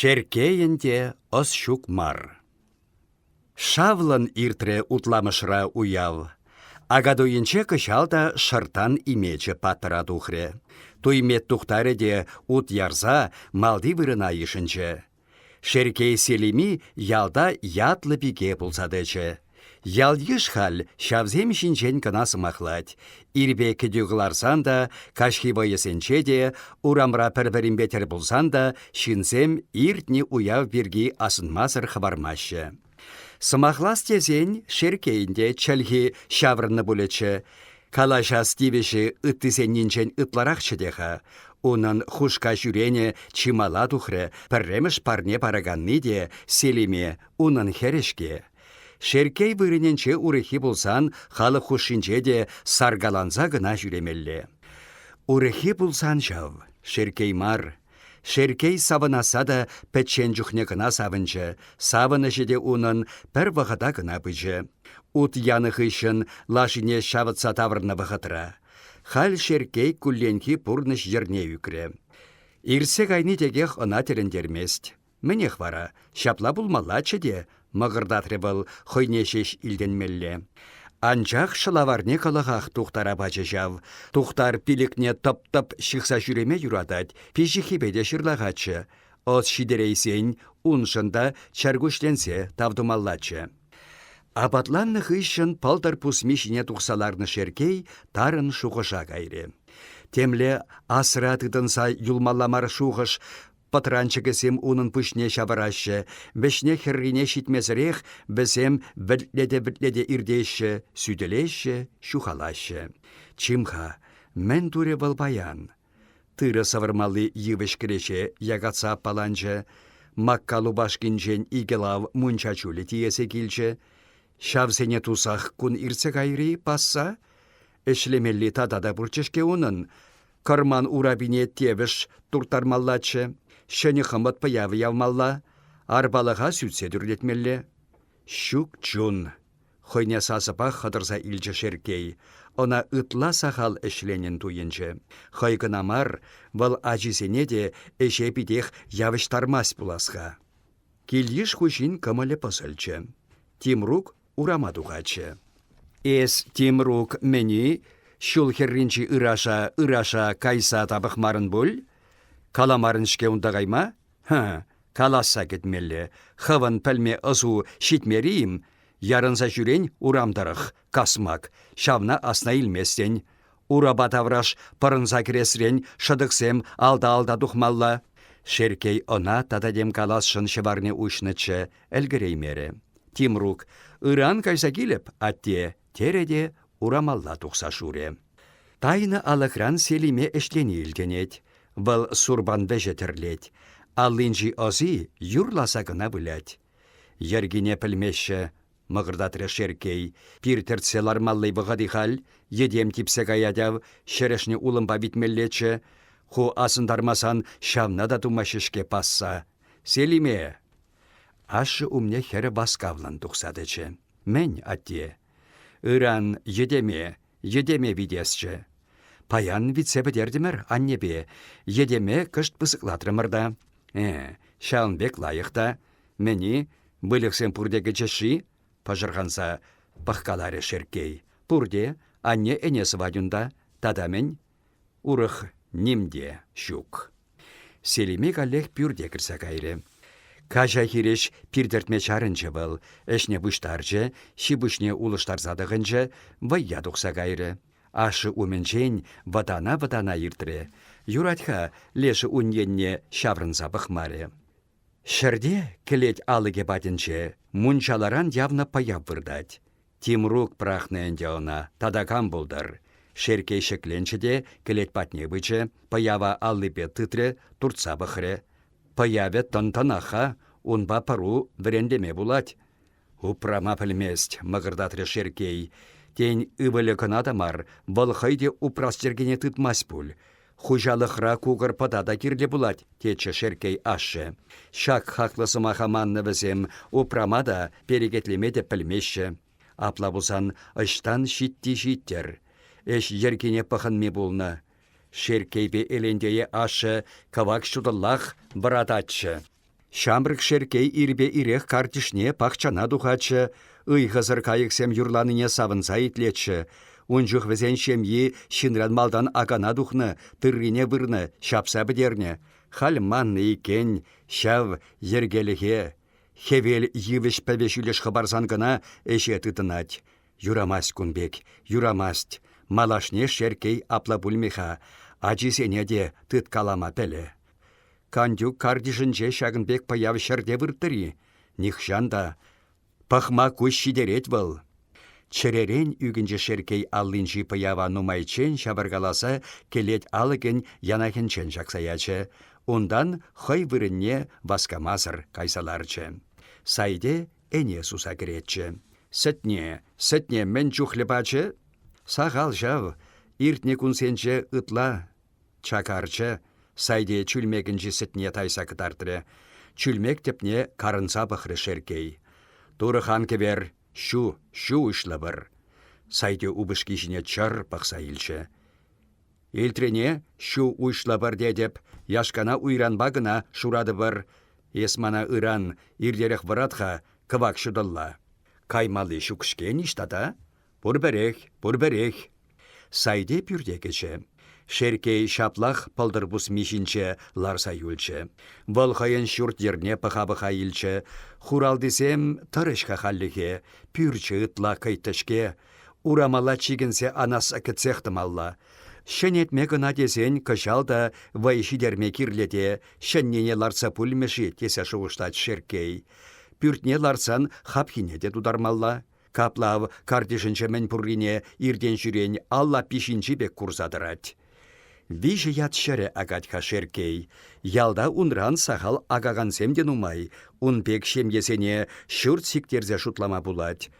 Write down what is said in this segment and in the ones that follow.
Шерккейӗн те ӑс ҫук мар. Шавлӑн иртрӗ Утламӑшра уяв. Акатуйӗнче кӑҫал та шӑртан имечӗ паттӑра тухрӗ. Туймет тухтарӗ те ут ярса малти вырӑна йышӑнчӗ. Шерккей Селими ялта ятлӑ пике пулса тӑчӗ. Ял-йыш халь ҫавсем ҫинчен кӑна сӑмахлать. Ирпе кӗтӳ кӑларсан та, каҫхи вӑйӑсенче те, урамра пӗр-пӗринпе тӗл пулсан та ҫынсем иртнӗ уяв пирки асӑнмасӑр хӑвармаҫҫӗ. Сӑмахлас тесен Шерккейӗн те чӗлхи ҫаврӑннӑ пулӗччӗ. Калаҫас тивӗҫӗ ыттисеннинчен ытларахчӗ те-ха. Унӑн хушка ҫӳренӗ чи мала тухрӗ, пӗрремӗш парне параканни те Селиме, унӑн хӗрӗ-ҫке. Шерккей вырӑнӗнче урӑххи пулсан халӑх хушшинче те саркаланса кӑна ҫӳремелле. Урӑххи пулсан ҫав, Шерккей мар. Шерккей савӑнасса та пӗччен чухне кӑна савӑнчӗ, савӑнӑҫӗ те унӑн пӗр вӑхӑта кӑна пычӗ. Ут янӑ хыҫҫӑн лашине ҫавӑтса таврӑннӑ вӑхӑтра. Халь Шерккей кулленхи пурнӑҫ йӗрне ӳкрӗ. Иртсе кайни текех ӑна тӗлӗнтермест. Мӗнех вара, ҫапла пулмаллаччӗ те, мӑкӑртатрӗ вӑл хӑйне ҫеҫ илтӗнмелле. Анчах шӑлаварне кӑлӑхах Тухтара пачӗ ҫав. Тухтар пилӗкне тӑп-тӑп ҫыхса ҫӳреме юратать, пиҫиххипе те ҫырлахатчӗ. Ӑс ҫитерейсен уншӑн та чӗркуҫленсе тав тумаллаччӗ. Апатланнӑ хыҫҫӑн пӑлтӑр пусми ҫине тухса ларнӑ Шерккей тарӑн шухӑша кайрӗ. Темле асра тытӑнса юлмалла мар шухӑш Пӑтранчӑкӗсем унӑн пуҫне ҫавӑраҫҫӗ, вӗҫне-хӗррине ҫитмесӗрех вӗсем вӗлтлете-вӗлтлете иртеҫҫӗ, сӳтӗлеҫҫӗ, ҫухалаҫҫӗ. Чим-ха, мӗн турӗ вӑл паян? Тырӑ сӑвӑрмалли йывӑҫ кӗреҫе якатса аппаланчӗ, Макка лупашкинчен икӗ лав мунча чулӗ тиесе килчӗ. Ҫавсене тусах кун иртсе кайрӗ-и пасса? Ӗҫлемелли тата та пурччӗ-ҫке унӑн. Кӑрман урапине тевӗш турттармаллаччӗ, ҫӗнӗ хӑмӑт пӑявӗ явмалла, арпалӑха сӳтсе тӳрлетмелле. Ҫук чун, хӑйне сасӑпах хӑтӑрса илчӗ Шерккей. Ӑна ытла сахал ӗҫленӗн туйӑнчӗ. Хӑй кӑна мар, вӑл ачисене те ӗҫе питех явӑҫтармасть пулас-ха. Кил-йыш хуҫин кӑмӑлӗ пӑсӑлчӗ. Тимрук урама тухатчӗ. Эс, Тимрук, мӗн-и, ҫул хӗрринчи ыраша, ыраша кайса тапӑхмарӑн пуль? Каламарӑн-ҫке унта кайма? Хы, каласса кӗтмелле. Хӑвӑн пӗлме ӑсу ҫитмерӗ-им? Ярӑнса ҫӳрен урам тӑрӑх, касмак, ҫавна асна илместӗн. Урапа тавраш пӑрӑнса кӗресрен шӑтӑксем алта-алта тухмалла. Шерккей ӑна тата тем каласшӑн ҫӑварне уҫнӑччӗ, ӗлкӗреймерӗ. Тимрук, ыран кайса килӗп, атте, терӗ те урамалла тухса шурӗ. Тайнӑ алӑкран Селиме ӗҫлени илтӗнет. Вӑл сурпан вӗҫӗ тӗрлет. Аллинчи ӑси юрласа кӑна вылять. Йӗркине пӗлмеҫҫӗ, мӑкӑртатрӗ Шерккей. Пир тӗртсе лармалли вӑхӑт-и халь? Йӗтем типсе каять ав, ҫӗрӗшнӗ улӑмпа витмеллеччӗ. Ху асӑнтармасан ҫавна та тумаҫҫӗ-ҫке пасса. Селиме! Ашшӗ умне хӗрӗ васкавлӑн тухса тӑчӗ. Мӗн, атте? Ыран йӗтеме, йӗтеме витесчӗ. Паян витсе пӗтертӗмӗр аннепе, йӗтеме кӑшт пысӑклатрӑмӑр та. Э, ҫавӑн пек лайӑх та. Мӗн-и, выльӑхсем пурте кӗчӗҫ-ши? пӑшӑрханса пӑхкаларӗ Шерккей. Пурте, анне ӗне сӑвать унта. Тата мӗн? Урӑх ним те ҫук. Селиме каллех пӳрте кӗрсе кайрӗ. Каҫа хирӗҫ пир тӗртме чарӑнчӗ вӑл, ӗҫне пуҫтарчӗ, ҫи-пуҫне улӑштарса тӑхӑнчӗ, вӑййа тухса кайрӗ. Ашшӗ умӗнчен вӑтана-вӑтана иртрӗ. Юрать-ха, лешӗ ун енне ҫаврӑнса пӑхмарӗ. Ҫӗрте, кӗлет алӑкӗ патӗнче, мунчаларан явнӑ пӑяв выртать. Тимрук пӑрахнӑ ӗнтӗ ӑна, тата кам пултӑр? Шерккей ҫӗкленчӗ те кӗлет патне пычӗ, пӑява аллипе тытрӗ, туртса пӑхрӗ. Пӑявӗ тӑн-тӑнах-ха, унпа пӑру вӗрентеме пулать. Упрама пӗлмест, мӑкӑртатрӗ Шерккей. Тен, ывӑлӗ кӑна та мар, вӑл хӑй те упрас йӗркене тытмасть пуль. Хуҫалӑхра кукӑр пӑта та кирлӗ пулать, тетчӗ Шерккей ашшӗ. Ҫак хаклӑ сӑмаха маннӑ вӗсем, упрама та, перекетлеме те пӗлмеҫҫӗ. Апла пулсан ӑҫтан ҫитти ҫиттӗр. Ӗҫ йӗркине пӑхӑнми пулнӑ. Шерккейпе Элентее ашшӗ кӑвак ҫутӑллах вӑрататчӗ. Ҫамрӑк Шерккей ирпе ирех картишне пахчана тухатчӗ, ыйхӑсӑр кайӑксем юрланине савӑнса итлетчӗ. Ун чух вӗсен ҫемйи ҫынран малтан акана тухнӑ, тыррине вырнӑ, ҫапса пӗтернӗ. Халь маннӑ иккен ҫав йӗркелӗхе. Хӗвел йывӑҫ пӗве ҫӳлӗш хӑпарсан кӑна ӗҫе тытӑнать. Юрамасть кун пек, юрамасть. Малашне Шерккей апла пулмӗ-ха, ачисене те тыткалама пӗлӗ. Кантюк картишӗнче ҫакӑн пек пӑяв ҫӗрте вырттӑр-и? Нихҫан та. Пӑхма куҫ ҫитерет вӑл. Чӗререн ӳкӗнчӗ Шерккей аллинчи пӑява нумайччен ҫавӑркаласа кӗлет алӑкӗн янахӗнчен ҫакса ячӗ. Унтан хӑй вырӑнне васкамасӑр кайса ларчӗ. Сайте ӗне суса кӗретчӗ. Сӗтне, сӗтне мӗн чухлӗ пачӗ? Сахал ҫав. Иртнӗ кунсенче ытла чакарчӗ, Сайте чӳлмекӗнчи сӗтне тайса кӑтартрӗ. Чӳлмек тӗпне карӑнса пӑхрӗ Шерккей. Турӑх ан кӗвер, ҫу, ҫу уҫлӑпӑр. Сайте упӑшки ҫине чӑр пӑхса илчӗ. Илтрене ҫу уҫлӑпӑр тетӗп, яшкана уйранпа кӑна шуратӑпӑр. Эс мана ыран иртерех вӑрат-ха кӑвак ҫутӑлла. Каймалли ҫук-ҫке ниҫта та. Пурпӗрех, пурпӗрех. Сайте пӳрте кӗчӗ. Шерккей ҫаплах пӑлтӑр пусми ҫинче ларса юлчӗ. Вӑл хӑйӗн ҫурт-йӗрне пӑха-пӑха илчӗ. Хуралтисем тӑрӗҫ-ха хальлӗхе, пӳрчӗ ытла кӑйттӑ-ҫке. Урамалла чикӗнсе анасса кӗтсех тӑмалла. Ҫӗнетме кӑна тесен кӑҫал та вӑй ҫитерме кирлӗ те ҫӗннине лартса пулмӗ-ши тесе шухӑшлать Шерккей. Пӳртне лартсан хапхине те тутармалла. Капла ав картишӗнче мӗн пуррине иртен-ҫӳрен ал лаппи ҫинчи пек курса тӑрать. Виҫӗ ят ҫӗрӗ акать-ха Шерккей. Ялта унран сахал акакансем те нумай. Ун пек ҫемьесене ҫурт сиктерсе шутлама пулать.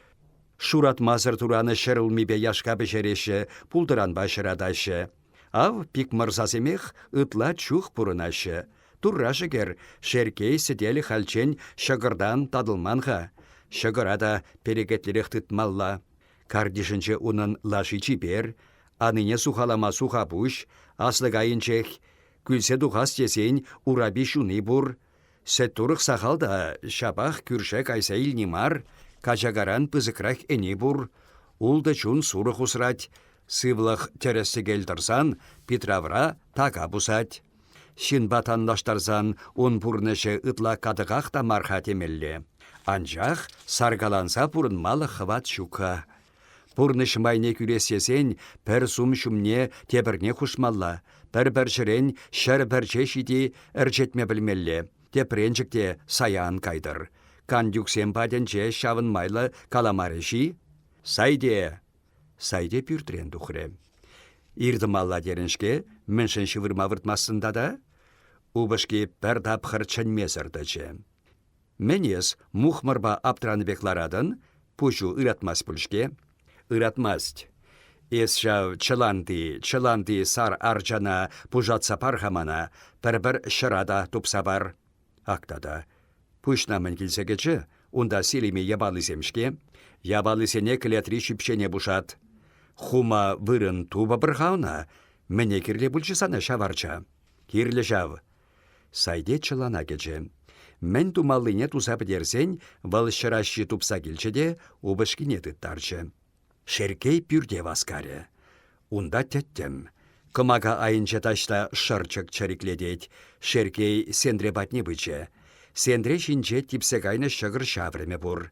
Шуратмасӑр туранӑ ҫӗрулмипе яшка пӗҫереҫҫӗ, пултӑранпа ҫӑратаҫҫӗ. Ав пикмӑрсасемех ытла чух пурӑнаҫҫӗ. Турра шӗкӗр, Шерккей сӗтелӗ хальччен ҫӑкӑртан татӑлман-ха. Ҫӑкӑра та перекетлӗрех тытмалла. Картишӗнче унӑн лаши чипер, анине сухалама сухапуҫ, аслӑк айӗнчех кӳлсе тухас тесен урапи ҫуни пур. Сӗт-турӑх сахал та, ҫапах кӳрше кайса илни мар, качакаран пысӑкрах ӗни пур. Ултӑ чун сурӑх усрать. Сывлӑх тӗрӗс-тӗкел тӑрсан Питравра така пусать. Ҫынпа танлаштарсан ун пурнӑҫӗ ытла катӑках та мар-ха темелле. Анчах саркаланса пурӑнмалӑх хӑват ҫук-ха. Пурнӑҫ майне кӳрес тесен пӗр сум ҫумне тепӗрне хушмалла, пӗр пӗрчӗрен 101 ҫити ӗрчетме пӗлмелле, тӗпренчӗк те сая ан кайтӑр. Кантюксем патӗнче ҫавӑн майлӑ каламарӗҫ-и? Сайте! Сайте пӳртрен тухрӗ. Ир тӑмалла терӗн-ҫке, мӗншӗн ҫывӑрма выртмастӑн тата? Упӑшки пӗр тапхӑр чӗнмесӗр тӑчӗ. Мӗн эс, мухмӑрпа аптранӑ пек ларатӑн? Пуҫу ыратмасть пуль-ҫке? Ыратмасть. Эс ҫав чӑланти, чӑланти сар арчана пушатса пар-ха мана, пӗр-пӗр ҫӑра та тупса пар. Ак тата. Пуҫна мӗн килсе кӗчӗ? Унта силӗме япалисем-ҫке. Япалисене кӗлетри ҫӳпҫене пушат. Хума вырӑн тупӑпӑр-ха ӑна. Мӗне кирлӗ пулчӗ сана ҫав арча? Кирлӗ ҫав. Сайте чӑлана кӗчӗ. Мӗн тумаллине туса пӗтерсен вӑл ҫӑраҫҫи тупса килчӗ те упӑшкине тыттарчӗ. Шерккей пӳрте васкарӗ. Унта тӗттӗм. Кӑмака айӗнче таҫта шӑрчӑк чӗриклетет. Шерккей сентре патне пычӗ. Сентре ҫинче типсе кайнӑ ҫӑкӑр ҫаврӑмӗ пур.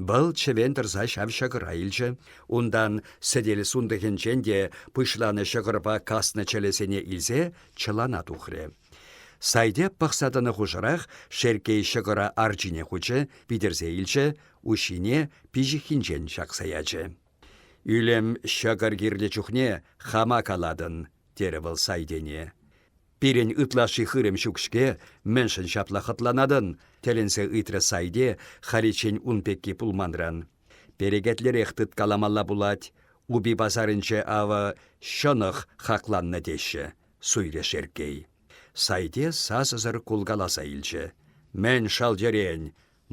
Вӑл чӗвен тӑрса ҫав ҫӑкӑра илчӗ. Унтан сӗтел сунтӑхӗнчен те пуҫланӑ ҫӑкӑрпа каснӑ чӗлӗсене илсе чӑлана тухрӗ. Сайте пӑхса тӑнӑ хушӑрах Шерккей ҫӑкӑра арчине хучӗ, питӗрсе илчӗ, уҫҫине пиҫиххинчен ҫакса ячӗ. «Ӳлӗм ҫӑкӑр кирлӗ чухне хама калатӑн», терӗ вӑл Сайтене. «Пирӗн ытлашши хырӑм ҫук-ҫке, мӗншӗн ҫапла хӑтланатӑн?» тӗлӗнсе ыйтрӗ Сайте халиччен ун пекки пулманран. «Перекетлӗрех тыткаламалла пулать. Упи пасарӗнче авӑ ҫӑнӑх хакланнӑ теҫҫӗ», суйрӗ Шерккей. Сайте сасӑсӑр кулкаласа илчӗ. «Мӗн шалчерен?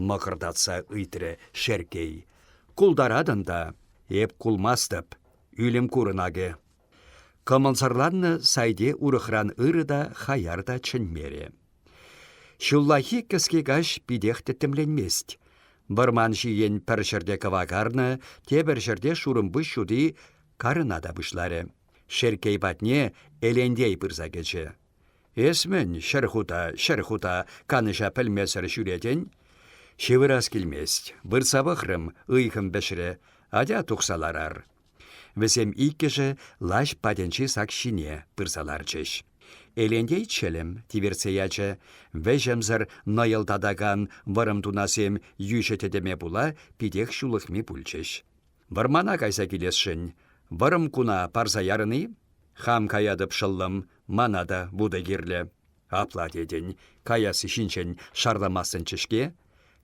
Мӑкӑртатса ыйтрӗ Шерккей. Култаратӑн та, эп кулмастӑп, ӳлӗм курӑн акӑ. Кӑмӑлсӑрланнӑ Сайте урӑхран ырӑ та, хаяр та чӗнмерӗ. Ҫуллахи кӗске каҫ питех тӗттӗмленмест. Вӑрман ҫийӗн пӗр ҫӗрте кӑвакарнӑ, тепӗр ҫӗрте шурӑмпуҫ ҫути карӑна та пуҫларӗ. Шерккей патне Элентей пырса кӗчӗ. Эс мӗн, ҫӗр хута, канӑҫа пӗлмесӗр ҫӳретӗн? Ҫывӑрас килмест. Выртса пӑхрӑм, ыйхӑм вӗҫрӗ. Атя тухса ларар. Вӗсем иккӗшӗ лаҫ патӗнчи сак ҫине пырса ларчӗҫ. Элентей чӗлӗм тивертсе ячӗ. Вӗҫӗмсӗр нӑйӑлтатакан вӑрӑм тунасем йӳҫӗ тӗтӗме пула питех ҫулӑхми пулчӗҫ. Вӑрмана кайса килесшӗн. Вӑрӑм куна парса ярӑн-и? Хам каятӑп шӑллӑм, мана та вутӑ кирлӗ. Апла тетӗн, каясси ҫинчен шарламастӑнччӗ-ҫке.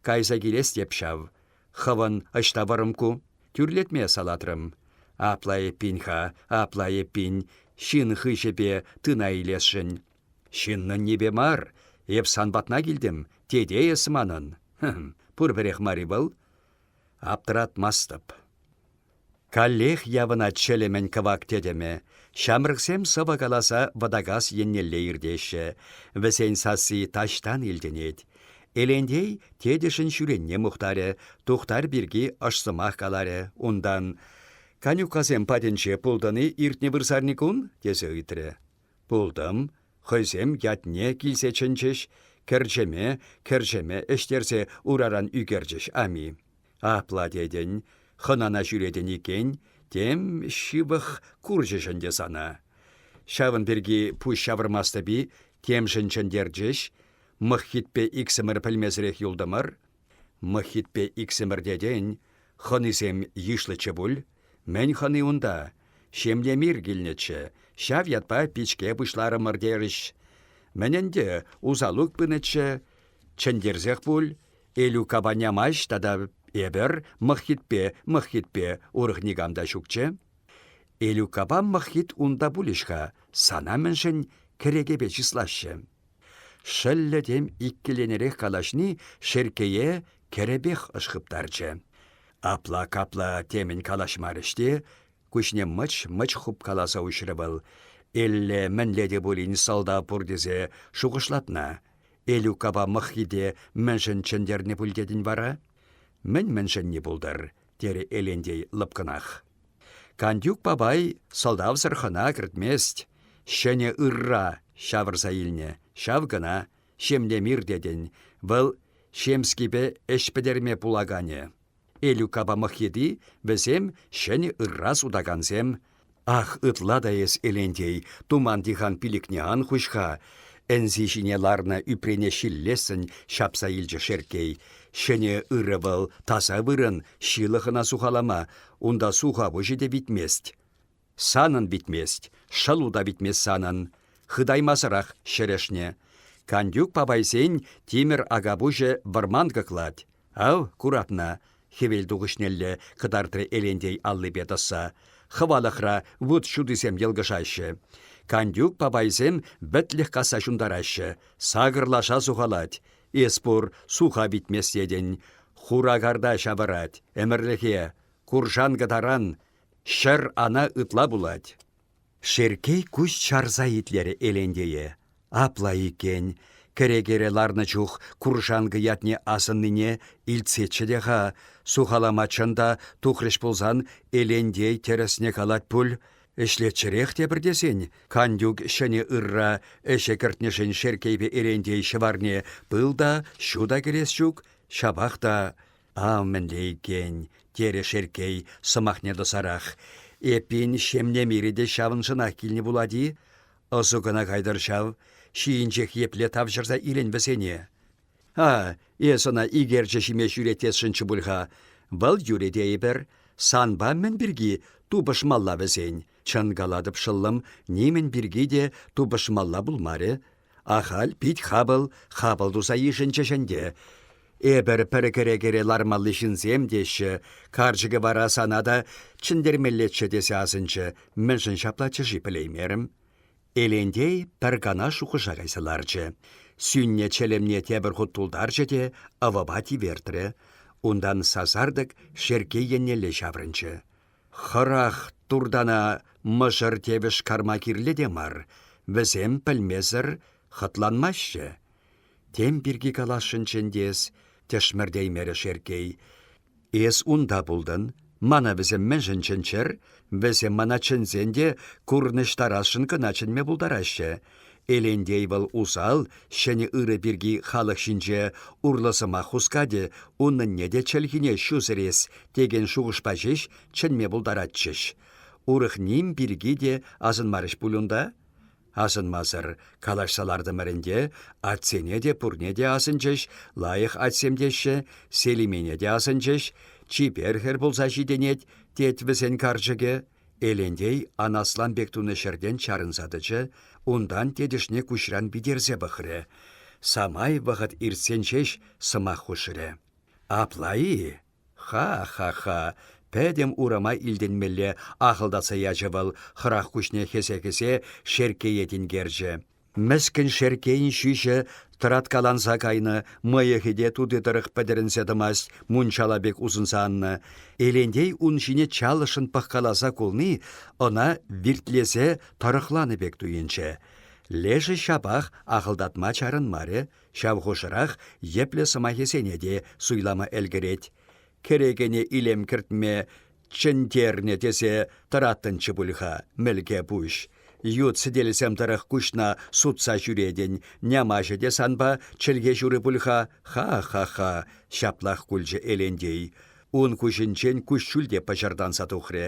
Кайса килес теп ҫав. Хӑвӑн ӑҫта вӑрӑм ку? Тӳрлетме салатрӑм. Апла эппин-ха, апла эппин, ҫын хыҫӗпе тына илесшӗн. Ҫыннӑннипе мар, эп сан патна килтӗм, тете эс манӑн. Хм, пурпӗрех мар-и вӑл? Аптӑратмастӑп. Каллех явӑнать чӗлӗмӗн кӑвак тӗтӗмӗ. Ҫамрӑксем сӑвӑ каласа Вӑтакас еннелле иртеҫҫӗ. Вӗсен сасси таҫтан илтӗнет. Элентей тетӗшӗн ҫӳренне мухтарӗ, Тухтар пирки ӑш сӑмах каларӗ. Унтан: «Канюкасем патӗнче пултӑн-и иртнӗ вырсарникун?» тесе ыйтрӗ. Пултӑм. Хӑйсем ятне килсе чӗнчӗҫ. Кӗрчеме, кӗрчеме ӗҫтерсе ураран ӳкерчӗҫ ами. Апла тетӗн, хӑнана ҫӳретӗн иккен, тем ҫывӑх курчӗҫ ӗнтӗ сана. Ҫавӑн пирки пуҫ ҫавӑрмастӑп-и, темшӗн чӗнтерчӗҫ. Мӑххитпе иксӗмӗр пӗлмесӗрех юлтӑмӑр. Мӑххитпе иксӗмӗр тетен, хӑнисем йышлӑччӗ пуль. Мӗн хӑни унта? Ҫемьемир килнӗччӗ. Ҫав ятпа пичке пуҫларӑмӑр терӗҫ. Мӗн ӗнтӗ, усалук пынӑччӗ. Чӗнтерсех пуль. Элюкапа Нямаҫ тата эпӗр Мӑххитпе, Мӑххитпе урӑх никам та ҫукчӗ. Элюкапа Мӑххит унта пулӗҫ-ха, сана мӗншӗн кӗрекепе чыслаҫҫӗ? Шӑллӗ тем иккӗленерех калаҫни Шерккее кӗрӗпех ӑш хыптарчӗ. Апла-капла темӗн калаҫмарӗҫ те, куҫне мӑч-мӑч хупкаласа уҫрӗ вӑл. Элле мӗнле те пулин сӑлтав пур тесе шухӑшлатна. Элюкапа Мӑххите мӗншӗн чӗнтернӗ пуль тетӗн вара? Мӗн мӗншӗнни пултӑр, терӗ Элентей лӑпкӑнах. Кантюк папай сӑлтавсӑр хӑна кӗртмест. Ҫӗнӗ ырра ҫавӑрса илнӗ, ҫав кӑна, ҫемлемир тетӗн, вӑл Ҫемскипе ӗҫ пӗтерме пулаканӗ. Элюкапа Мӑххити вӗсем ҫӗнӗ ырра сутакансем. Ах, ытла та эс, Элентей, туман тихан пилӗкне ан хуҫ-ха. Ӗнси ҫине ларнӑ ӳпрене ҫиллессӗн ҫапса илчӗ Шерккей. Ҫӗнӗ ырӑ вӑл, таса вырӑн, ҫылӑх ӑна сухалама, унта суха пуҫӗ те витмест. Санӑн витмест, шӑлу та витмест санӑн. Хытаймасӑрах ҫӗрӗшнӗ. Кантюк папайсен тимӗр акапуҫӗ вӑрман кӑклать. Ав, куратна, хӗвел тухӑҫнелле кӑтартрӗ Элентей аллипе тӑсса. Хӑвалӑхра вут ҫутисем йӑлкӑшаҫҫӗ. Кантюк папайсем вӗтлӗх касса ҫунтараҫҫӗ. Сакӑр лаша сухалать. Эс пур, суха витмест тетӗн. Хура карта ҫавӑрать. Ӗмӗрлӗхе. Куршанкӑ таран. Ҫӗр ана ытла пулать. Шерккей куҫ чарса итлерӗ Элентее. Апла иккен, кӗрекере ларнӑ чух куршанкӑ ятне асӑннине илтсеччӗ те-ха, сухалама чӑн та тухрӗҫ пулсан Элентей тӗрӗсне калать пуль. Ӗҫлеччӗрех тепӗр тесен, Кантюк ҫӗнӗ ырра ӗҫе кӗртнӗшӗн Шерккейпе Элентей ҫӑварне пыл та, ҫу та кӗрес ҫук, ҫапах та Ав мӗнле иккен, терӗ Шерккей сӑмахне тӑсарах. Эппин, ҫемлемире те ҫавӑншӑнах килнӗ пулать-и? Ӑсу кӑна кайтӑр ҫав, ҫийӗнчех епле тавҫӑрса илӗн вӗсене. А, эс ӑна икерчӗ ҫиме ҫӳретесшӗнччӗ пуль-ха. Вӑл юрӗ тейӗпӗр. Санпа мӗн пирки тупӑшмалла вӗсен? Чӑн калатӑп, шӑллӑм, нимӗн пирки те тупӑшмалла пулмарӗ. Ахаль пит хапӑл, хапӑл туса йышӑнчӗҫ ӗнтӗ. Эпӗр пӗр кӗрекере лармалли ҫынсем теҫҫӗ, карчӑкӗ вара сана та чӗнтермеллеччӗ тесе асӑнчӗ, мӗншӗн ҫаплаччӗ-ши пӗлеймерӗм. Элентей пӗр кана шухӑша кайса ларчӗ. Сӳннӗ чӗлӗмне тепӗр хут тултарчӗ те ӑвӑпа тивертрӗ. Унтан сасартӑк Шерккей еннелле ҫаврӑнчӗ. Хӑрах туртана мӑшӑр тевӗш карма кирлӗ те мар, вӗсем пӗлмесӗр хӑтланмаҫҫӗ. Тем пирки каласшӑнччӗ ӗнтӗ эс, тӗшмӗртеймерӗ Шерккей. Эс унта пултӑн, мана вӗсем мӗншӗн чӗнччӗр? Вӗсем мана чӗнсен те курнӑҫтарасшӑн кӑна чӗнме пултараҫҫӗ. Элентей вӑл усал, ҫӗнӗ ырӑ пирки халӑх ҫинче урлӑ сӑмах хускатӗ, унӑнне те чӗлхине ҫу сӗрес текен шухӑшпа ҫеҫ чӗнме пултаратчӗҫ. Урӑх ним пирки те асӑнмарӗҫ пуль унта? Асӑнмасӑр калаҫса лартӑмӑр ӗнтӗ, атьсене те пурне те асӑнчӗҫ, лайӑх атьсем теҫҫӗ, Селимене те асӑнчӗҫ, чипер хӗр пулса ҫитӗнет, тет вӗсен карчӑкӗ. Элентей анаслам пек тунӑ ҫӗртен чарӑнса тӑчӗ, унтан тетӗшне куҫран питерсе пӑхрӗ. Самай вӑхӑт иртсен ҫеҫ сӑмах хушрӗ. «Апла-и? Ха-ха-ха! Пӗтӗм урама илтӗнмелле ахӑлтатса ячӗ вӑл, хӑрах куҫне хӗсе-хӗсе Шерккее тинкерчӗ. Мӗскӗн Шерккейӗн ҫӳҫӗ тӑраткаланса кайнӑ, мӑйӑхӗ те тути тӑрӑх пӗтӗрӗнсе тӑмасть, мунчала пек усӑнса аннӑ. Элентей ун ҫине чалӑшшӑн пӑхкаласа кулни ӑна виртлесе тӑрӑхланӑ пек туйӑнчӗ. Лешӗ ҫапах ахӑлтатма чарӑнмарӗ, Ҫав хушӑрах йӗплӗ сӑмахӗсене те суйлама ӗлкӗрет. Кӗрекене илем кӗртме чӗнтернӗ тесе тӑраттӑнччӗ пуль-ха, мӗлке пуҫ. Ют сӗтелсем тӑрӑх куҫна сутса ҫӳретӗн, нямаҫӗ те санпа чӗлхе ҫурӗ пуль-ха, ха-ха-ха, ҫаплах кулчӗ Элентей. Ун куҫӗнчен куҫҫуль те пӑчӑртанса тухрӗ.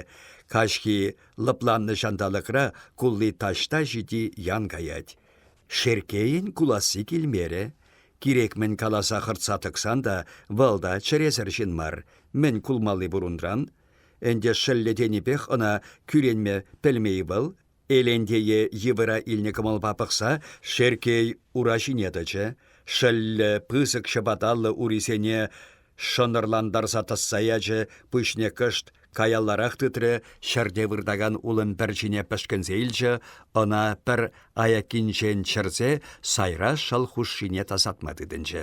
Каҫхи лӑпланнӑ ҫанталӑкра кулли таҫта ҫити ян каять. Шерккейӗн куласси килмерӗ. Кирек мӗн каласа хӑртса тӑксан та вӑл та чӗресӗр ҫын мар. Мӗн кулмалли пур унран? Ӗнтӗ шӑллӗ тенипех ӑна кӳренме пӗлме-и вӑл? Элентее йывӑра илнӗ кӑмӑлпа пӑхса Шерккей ура ҫине тӑчӗ. Шӑллӗ пысӑк ҫӑпаталлӑ урисене шӑнӑрлантарса тӑсса ячӗ, пуҫне кӑшт каялларах тытрӗ, ҫӗрте выртакан улӑм пӗрчине пӗшкӗнсе илчӗ, ӑна пӗр аяккинчен чӗрсе сайра шӑл хушшине тасатма тытӑнчӗ.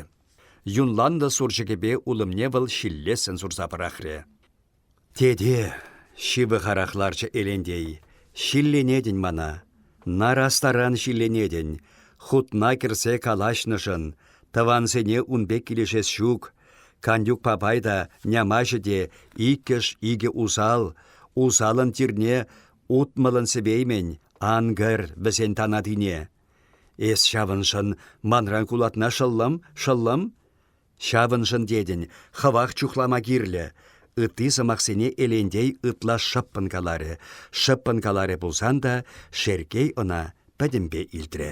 Юнланнӑ сурчӑкӗпе улӑмне вӑл ҫиллессӗн сурса пӑрахрӗ. «Тете!» — ҫывӑхарах ларчӗ Элентей. «Ҫилленетӗн мана. Нарастаран ҫилленетӗн. Хутна кӗрсе калаҫнӑшӑн. Тӑвансене ун пек килӗшес ҫук. Кантюк папай та, нямаҫӗ те иккӗш икӗ усал. Усалӑн тирне утмӑлӑн сӗвеймӗн, ан кӗр вӗсен танатине. Эс ҫавӑншӑн манран кулатна шӑллӑм, шӑллӑм? Ҫавӑншӑн тетӗн, хӑвах чухлама кирлӗ. Ытти сӑмахсене Элентей ытла шӑппӑн каларӗ. Шӑппӑн каларӗ пулсан та Шерккей ӑна пӗтӗмпе илтрӗ.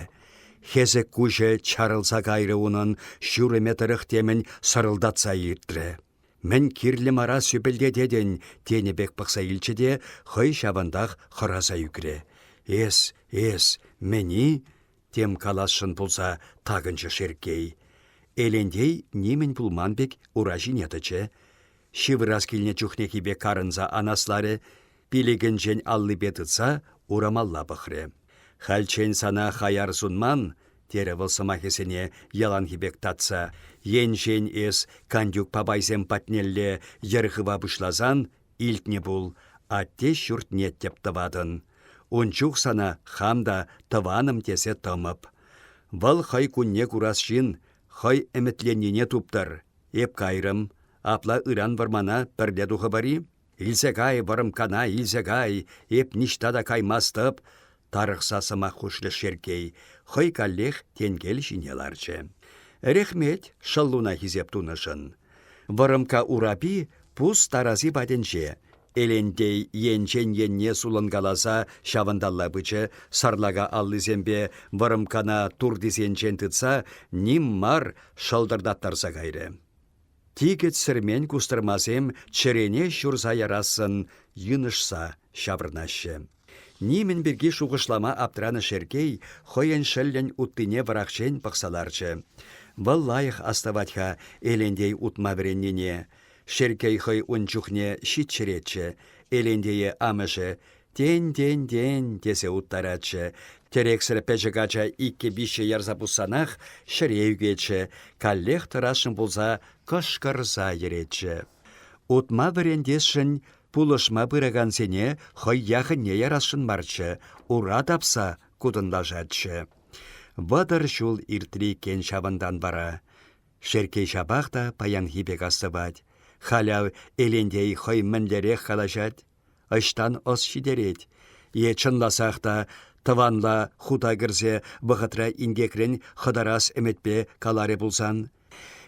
Хӗсӗк куҫӗ чарӑлса кайрӗ унӑн, ҫурӑмӗ тӑрӑх темӗн сӑрӑлтатса иртрӗ. Мӗн кирлӗ мара сӳпӗлтететӗн тенӗ пек пӑхса илчӗ те хӑй ҫавӑнтах хӑраса ӳкрӗ. Эс, эс, мӗн-и? Тем каласшӑн пулса такӑнчӗ Шерккей. Элентей нимӗн пулман пек ура ҫине тӑчӗ. Ҫывӑрас килнӗ чухнехи пек карӑнса анасларӗ, пилӗкӗнчен аллипе тытса урамалла пӑхрӗ. «Хальччен сана хаяр сунман», терӗ вӑл сӑмахӗсене яланхи пек татса. «Енчен эс Кантюк папайсем патнелле йӗр хыва пуҫласан, илтнӗ пул, атте ҫуртне тӗп тӑватӑн. Ун чух сана хам та тӑванӑм тесе тӑмӑп. Вӑл хӑй кунне курас ҫын, хӑй ӗмӗтленнине туптӑр. Эп кайрӑм. Апла ыран вӑрмана пӗрле тухӑпӑр-и? Илсе кай, вӑрӑмкана, илсе кай, эп ниҫта та каймастӑп, тарӑхса сӑмах хушрӗ Шерккей, хӑй каллех тенкел ҫине ларчӗ. Рехмет шӑллуна хисеп тунӑшӑн. Вӑрӑмка урапи пус тараси патӗнче. Элентей енчен енне сулӑнкаласа ҫавӑнталла пычӗ, сарлака аллисемпе вӑрӑмкана туртисенчен тытса ним мар шӑлтӑртаттарса кайрӗ. Тикӗт сӗрмен кустӑрмасем чӗрене ҫурса ярассӑн йынӑшса ҫаврӑнаҫҫӗ. Нимӗн пирки шухӑшлама аптранӑ Шерккей хӑйӗн шӑллӗн уттине вӑрахчен пӑхса ларчӗ. Вӑл лайӑх астӑвать-ха Элентей утма вӗреннине. Шерккей хӑй ун чухне ҫиччӗреччӗ. Элентее амӑшӗ «Тен, тен, тен» тесе уттаратчӗ. Тӗрексӗр пӗчӗк ача иккӗ-виҫҫӗ ярса пуссанах ҫӗре ӳкетчӗ, каллех тӑрасшӑн пулса кӑшкӑрса йӗретчӗ. Утма вӗрентесшӗн пулӑшма пыракансене хӑй яхӑнне ярасшӑн марччӗ, ура тапса кутӑнлашатчӗ. 30 ҫул иртрӗ иккен ҫавӑнтан вара. Шерккей ҫапах та паянхи пек астӑвать. Халь ав Элентей хӑй мӗнлерех калаҫать? Ӑҫтан ӑс ҫитерет? Е чӑнласах та тӑванла хута кӗрсе вӑхӑтра инкекрен хӑтарас ӗмӗтпе каларӗ пулсан?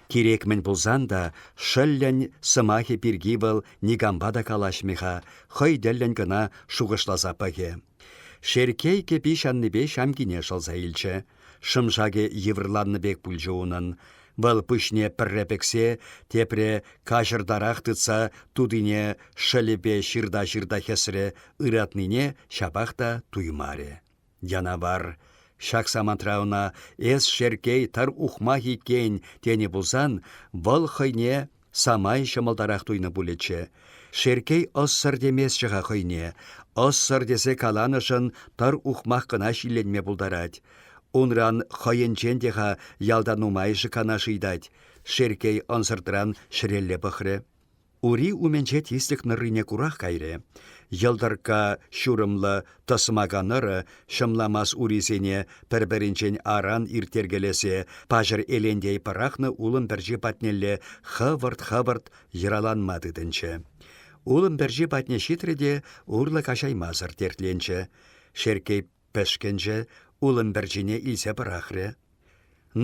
Кирек мӗн пулсан та шӑллӗн сӑмахӗ пирки вӑл никампа та калаҫмӗ-ха, хӑй тӗллӗн кӑна шухӑшласа пӑхӗ. Шерккей кӗпи ҫаннипе ҫамкине шӑлса илчӗ. Шӑм-шакӗ йывӑрланнӑ пек пулчӗ унӑн. Вӑл пуҫне пӗрре пӗксе, тепре каҫӑртарах тытса тутине шӑлӗпе ҫырта-ҫырта хӗсрӗ, ыратнине ҫапах та туймарӗ. Янавар. Ҫак самантра ӑна «Эс, Шерккей, тӑр ухмах иккен» тенӗ пулсан, вӑл хӑйне самай ҫӑмӑлтарах туйнӑ пулӗччӗ. Шерккей ӑссӑр теместчӗ-ха хӑйне, ӑссӑр тесе каланӑшӑн тӑр ухмах кӑна ҫилленме пултарать. Унран хӑйӗнчен те-ха ялта нумайӑшӗ канаш ыйтать. Шерккей ӑнсӑртран ҫӗрелле пӑхрӗ. Ури умӗнче тислӗк нӑррине курах кайрӗ. Йӑлтӑркка ҫурӑмлӑ тӑсмака нӑрӑ ҫӑмламас урисене пӗр-пӗринчен аран ирттеркелесе паҫӑр Элентей пӑрахнӑ улӑм пӗрчи патнелле хӑвӑрт-хӑвӑрт йӑраланма тытӑнчӗ. Улӑм пӗрчи патне ҫитрӗ те урлӑ каҫаймасӑр тертленчӗ. Шерккей пӗшкӗнчӗ, улӑм пӗрчине илсе пӑрахрӗ.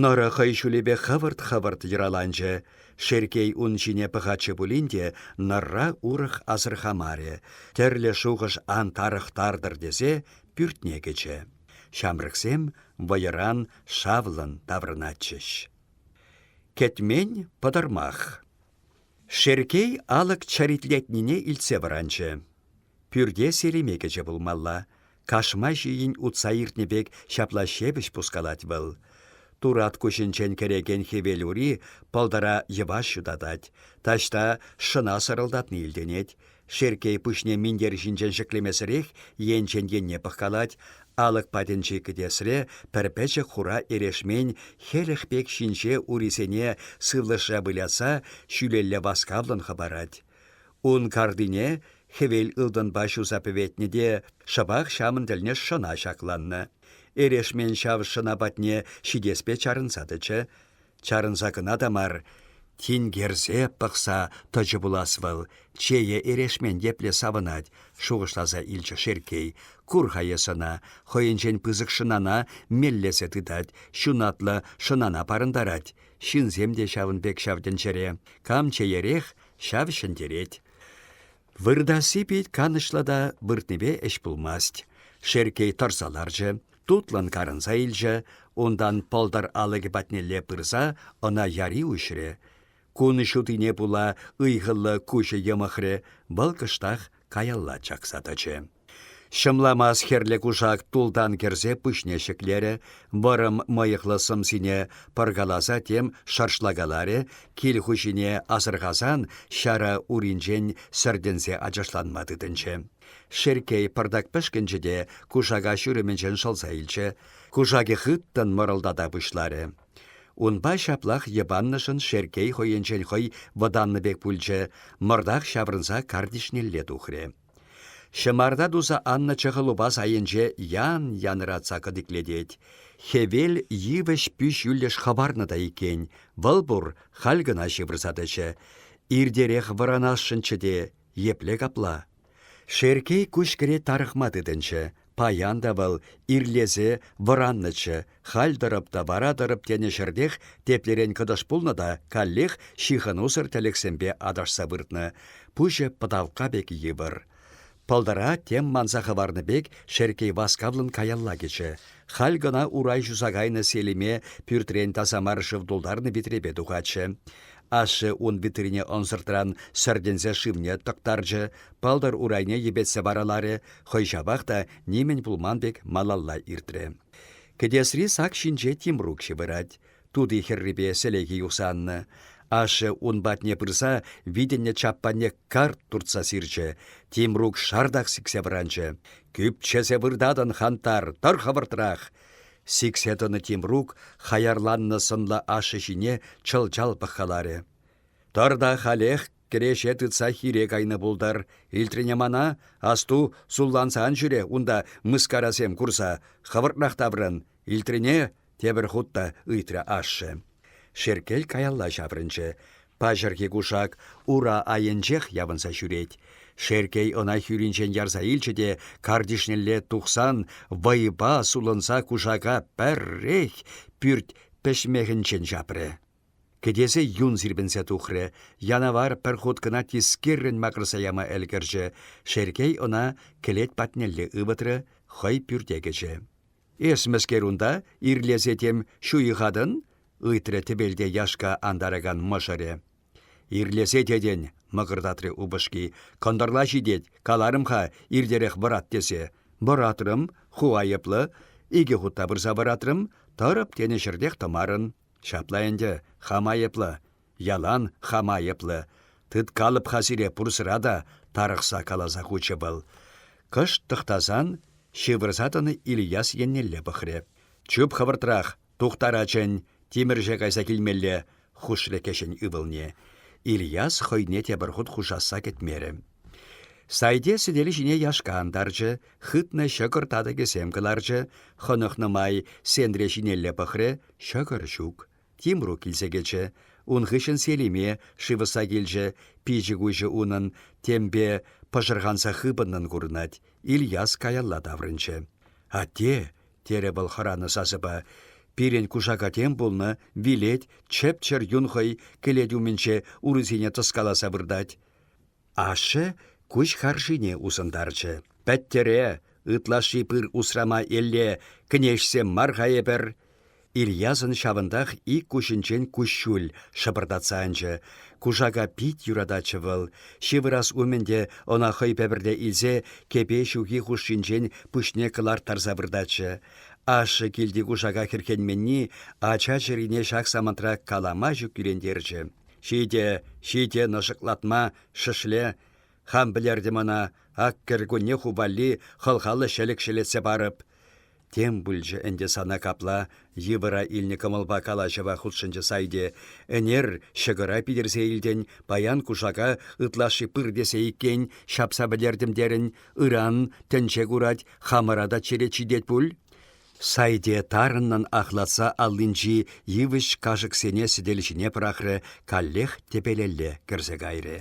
Нӑрӑ хӑй ҫулӗпе хӑвӑрт-хӑвӑрт йӑраланчӗ. Шерккей ун ҫине пӑхатчӗ пулин те нӑрра урӑх асӑрхамарӗ, тӗрлӗ шухӑш ан тарӑхтартӑр тесе пӳртне кӗчӗ. Ҫамрӑксем вӑйӑран шавлӑн таврӑнатчӗҫ. Кӗтмен пӑтӑрмах. Шерккей алӑк чӗритлетнине илтсе вӑранчӗ. Пӳрте Селиме кӗчӗ пулмалла. Кашма ҫийӗн утса иртнӗ пек ҫапла ҫепӗҫ пускалать вӑл. Турат куҫӗнчен кӗрекен хӗвел ури пӑлтӑра йӑваш ҫутатать. Таҫта шӑна сӑрӑлтатни илтӗнет. Шерккей пуҫне минтер ҫинчен ҫӗклемесӗрех енчен енне пӑхкалать. Алӑк патӗнчи кӗтесре пӗр пӗчӗк хура эрешмен хӗлӗх пек ҫинҫе урисене сывлӑшра выляса ҫӳлелле васкавлӑн хӑпарать. Ун картине хӗвел ылтӑнпа ҫуса пӗветнӗ те шӑпах ҫавӑн тӗлне шӑна ҫакланнӑ. Эрешмен ҫав шӑна патне ҫитеспе чарӑнса тӑчӗ. Чарӑнса кӑна та мар, тинкерсе пӑхса тӑчӗ пулас вӑл. Чее эрешмен епле савӑнать, шухӑшласа илчӗ Шерккей. Кур-ха эс ӑна, хӑйӗнчен пысӑк шӑнана меллесе тытать, ҫунатлӑ шӑнана парӑнтарать. Ҫынсем те ҫавӑн пек ҫав тӗнчере. Кам чеерех, ҫав ҫӗнтерет. Выртасси пит канӑҫлӑ та выртнипе ӗҫ пулмасть. Шерккей тӑрса ларчӗ, тутлӑн карӑнса илчӗ, унтан пӑлтӑр алӑкӗ патнелле пырса ӑна яри уҫрӗ. Кун ҫутине пула ыйхӑллӑ куҫӗ йӑмӑхрӗ, вӑл кӑштах каялла чакса тӑчӗ. Ҫӑмламас хӗрлӗ кушак тултан кӗрсе пуҫне ҫӗклерӗ, вӑрӑм мӑйӑхлӑ сӑмсине пӑркаласа тем шӑршлакаларӗ, кил хуҫине асӑрхасан ҫара уринчен сӗртӗнсе ачашланма тытӑнчӗ. Шерккей пӑртак пӗшкӗнчӗ те кушака ҫурӑмӗнчен шӑлса илчӗ. Кушакӗ хыттӑн мӑрӑлтата пуҫларӗ. Унпа ҫаплах йӑпаннӑшӑн Шерккей хӑйӗнчен хӑй вӑтаннӑ пек пулчӗ, мӑртах ҫаврӑнса картишнелле тухрӗ. Ҫӑмарта туса аннӑ чӑхӑ лупас айӗнче ян янӑратса кӑтиклетет. Хӗвел йывӑҫ пӳ ҫӳллӗш хӑпарнӑ та иккен, вӑл пур, халь кӑна ҫывӑрса тӑчӗ. Иртерех вӑранасшӑнччӗ те, епле капла? Шерккей куҫкӗрет тарӑхма тытӑнчӗ. Паян та вӑл ирлесе вӑраннӑччӗ, халь тӑрӑп та вара тӑрӑп тенӗ ҫӗртех теплерен кӑтӑш пулнӑ та каллех ҫыхӑнусӑр тӗлӗксемпе аташса выртнӑ. Пуҫӗ пӑтавкка пек йывӑр. Пӑлтӑра тем манса хӑварнӑ пек Шерккей васкавлӑн каялла кӗчӗ. Халь кӑна урай ҫуса кайнӑ Селиме пӳртрен таса мар шыв тултарнӑ витрепе тухатчӗ. Ашшӗ ун витрине ӑнсӑртран сӗртӗнсе шывне тӑктарчӗ, пӑлтӑр урайне йӗпетсе вараларӗ, хӑй ҫапах та нимӗн пулман пек малалла иртрӗ. Кӗтесри сак ҫинче Тимрук ҫывӑрать. Тути хӗррипе сӗлеки юхса аннӑ. Ашшӗ ун патне пырса витӗннӗ чаппанне карт туртса сирчӗ. Тимрук шартах сиксе вӑранчӗ. «Кӳпчесе выртатӑн, хантар, тӑр хӑвӑртрах!» Сиксе тӑнӑ Тимрук хаярланнӑ сӑнлӑ ашшӗ ҫине чӑл-чал пӑхкаларӗ. «Тӑр та халех кӗреҫе тытса хире кайнӑ пултӑр. Илтрӗне мана? Асту, сулланса ан ҫӳре унта мыскарасем курса. Хӑвӑртрах таврӑн. Илтрӗне? Тепӗр хут та ыйтрӗ ашшӗ. Шеркел каялла ҫаврӑнчӗ. Паҫӑрхи кушак ура айӗнчех явӑнса ҫӳрет. Шеркей ӑна хӳринчен ярса илчӗ те картишнелле тухсан вӑйпа сулӑнса кушака пӗррех пӳрт пӗҫмехӗнчен ҫапрӗ. Кӗтесе юн сирпӗнсе тухрӗ. Янавар пӗр хут кӑна тискеррӗн макӑрса яма ӗлкӗрчӗ. Шеркей ӑна кӗлет патнелле ывӑтрӗ, хӑй пӳрте кӗчӗ. «Эс мӗскер унта, ирлесе тем ҫуйӑхатӑн?» ыйтрӗ тӗпелте яшка антаракан мӑшӑрӗ. «Ирлесе тетӗн», — мӑкӑртатрӗ упӑшки. «Кӑнтӑрла ҫитет, каларӑм-ха иртерех вӑрат тесе. Вӑратрӑм, ху айӑплӑ. Икӗ хут та пырса вӑратрӑм, тӑрӑп тенӗ ҫӗртех тӑмарӑн. Ҫапла ӗнтӗ, хам айӑплӑ. Ялан хам айӑплӑ. Тыткалӑп-ха сире пурсӑра та, тарӑхса каласа хучӗ вӑл. Кӑшт тӑхтасан ҫывӑрса тӑнӑ Ильяс еннелле пӑхрӗ. Чуп хӑвӑртрах, тухтара чӗн, тимӗрҫе кайса килмелле, хушрӗ кӗҫӗн ывӑлне. Ильяс хӑйне тепӗр хут хушасса кӗтмерӗ. Сайте сӗтел ҫине яшка антарчӗ, хытнӑ ҫӑкӑр татӑкӗсем кӑларчӗ, хӑнӑхнӑ май сентре ҫинелле пӑхрӗ, ҫӑкӑр ҫук. Тимрук килсе кӗчӗ. Ун хыҫҫӑн Селиме шыв ӑсса килчӗ, пичӗ-куҫӗ унӑн темпе пӑшӑрханса хыпӑннӑн курӑнать. Ильяс каялла таврӑнчӗ. «Атте!» — терӗ вӑл хӑранӑ сасӑпа. «Пирӗн кушака тем пулнӑ, вилет, чӗп-чӗр юн хӑй кӗлет умӗнче урисене тӑскаласа выртать». Ашшӗ куҫ харшине усӑнтарчӗ. «Пӗттӗре! Ытлашши пыр усрама элле кнеҫсем мар-ха эпӗр!» Ильясӑн ҫавӑнтах ик куҫӗнчен куҫҫуль шӑпӑртатса анчӗ. Кушака пит юрататчӗ вӑл. Ҫывӑрас умӗн те ӑна хӑй пӗвӗрле илсе кӗпе ҫухи хушшинчен пуҫне кӑларттарса выртатчӗ. Ашшӗ килти кушака хӗрхенменни ача чӗрине ҫак самантра калама ҫук кӳрентерчӗ. Ҫитӗ, ҫитӗ нӑшӑклатма, шӗшле. Хам пӗлертӗм ӑна, ак кӗркунне ху валли хӑлхаллӑ ҫӗлӗк ҫӗлетсе парӑп. Тем пулчӗ ӗнтӗ сана капла, йывӑра илнӗ кӑмӑлпа калаҫӑва хутшӑнчӗ Сайте. Ӗнер ҫӑкӑра питӗрсе илтӗн, паян кушака ытлашши пыр тесе иккен ҫапса пӗтертӗм терӗн, ыран тӗнче курать, хамӑра та черет ҫитет пуль. Сайте тарӑннӑн ахлатса аллинчи йывӑҫ кашӑксене сӗтел ҫине пӑрахрӗ, каллех тӗпелелле кӗрсе кайрӗ.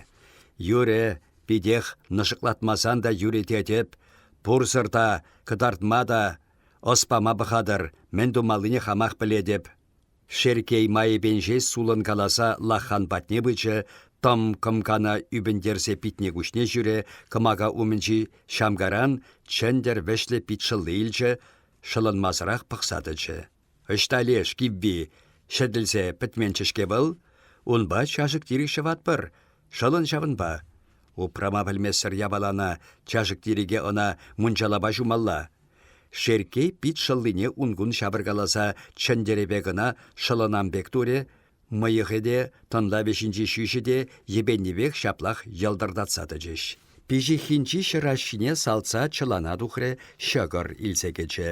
Юрӗ, питех нӑшӑклатмасан та юрӗ тетӗп. Пурсӑр та, кӑтартма та, ӑс пама пӑхатӑр, мӗн тумаллине хамах пӗлетӗп. Шерккей майӗпен ҫеҫ сулӑнкаласа лаххан патне пычӗ, тӑм кӑмкана ӳпӗнтерсе питне-куҫне ҫӳрӗ, кӑмака умӗнчи ҫамкаран чӗнтӗр вӗҫлӗ питшӑлли илчӗ, шӑлӑнмасӑрах пӑхса тӑчӗ. Ӑҫта леш кивви, ҫӗтӗлсе пӗтменччӗ-ҫке вӑл? Унпа чашӑк-тирӗк ҫӑватпӑр, шӑлӑн ҫавӑнпа. Упрама пӗлмесӗр япалана, чашӑк-тирӗке ӑна мунчалапа ҫумалла. Шерккей пит шӑллине ун-кун ҫавӑркаласа чӗнтӗрӗпе кӑна шӑлӑнам пек турӗ, мӑйӑхӗ те, тӑнлавӗ ҫинчи ҫӳҫӗ те йӗпеннипех ҫаплах йӑлтӑртатса тӑчӗҫ. Пиҫиххинчи ҫӑраҫҫине салтса чӑлана тухрӗ, ҫӑкӑр илсе кӗчӗ.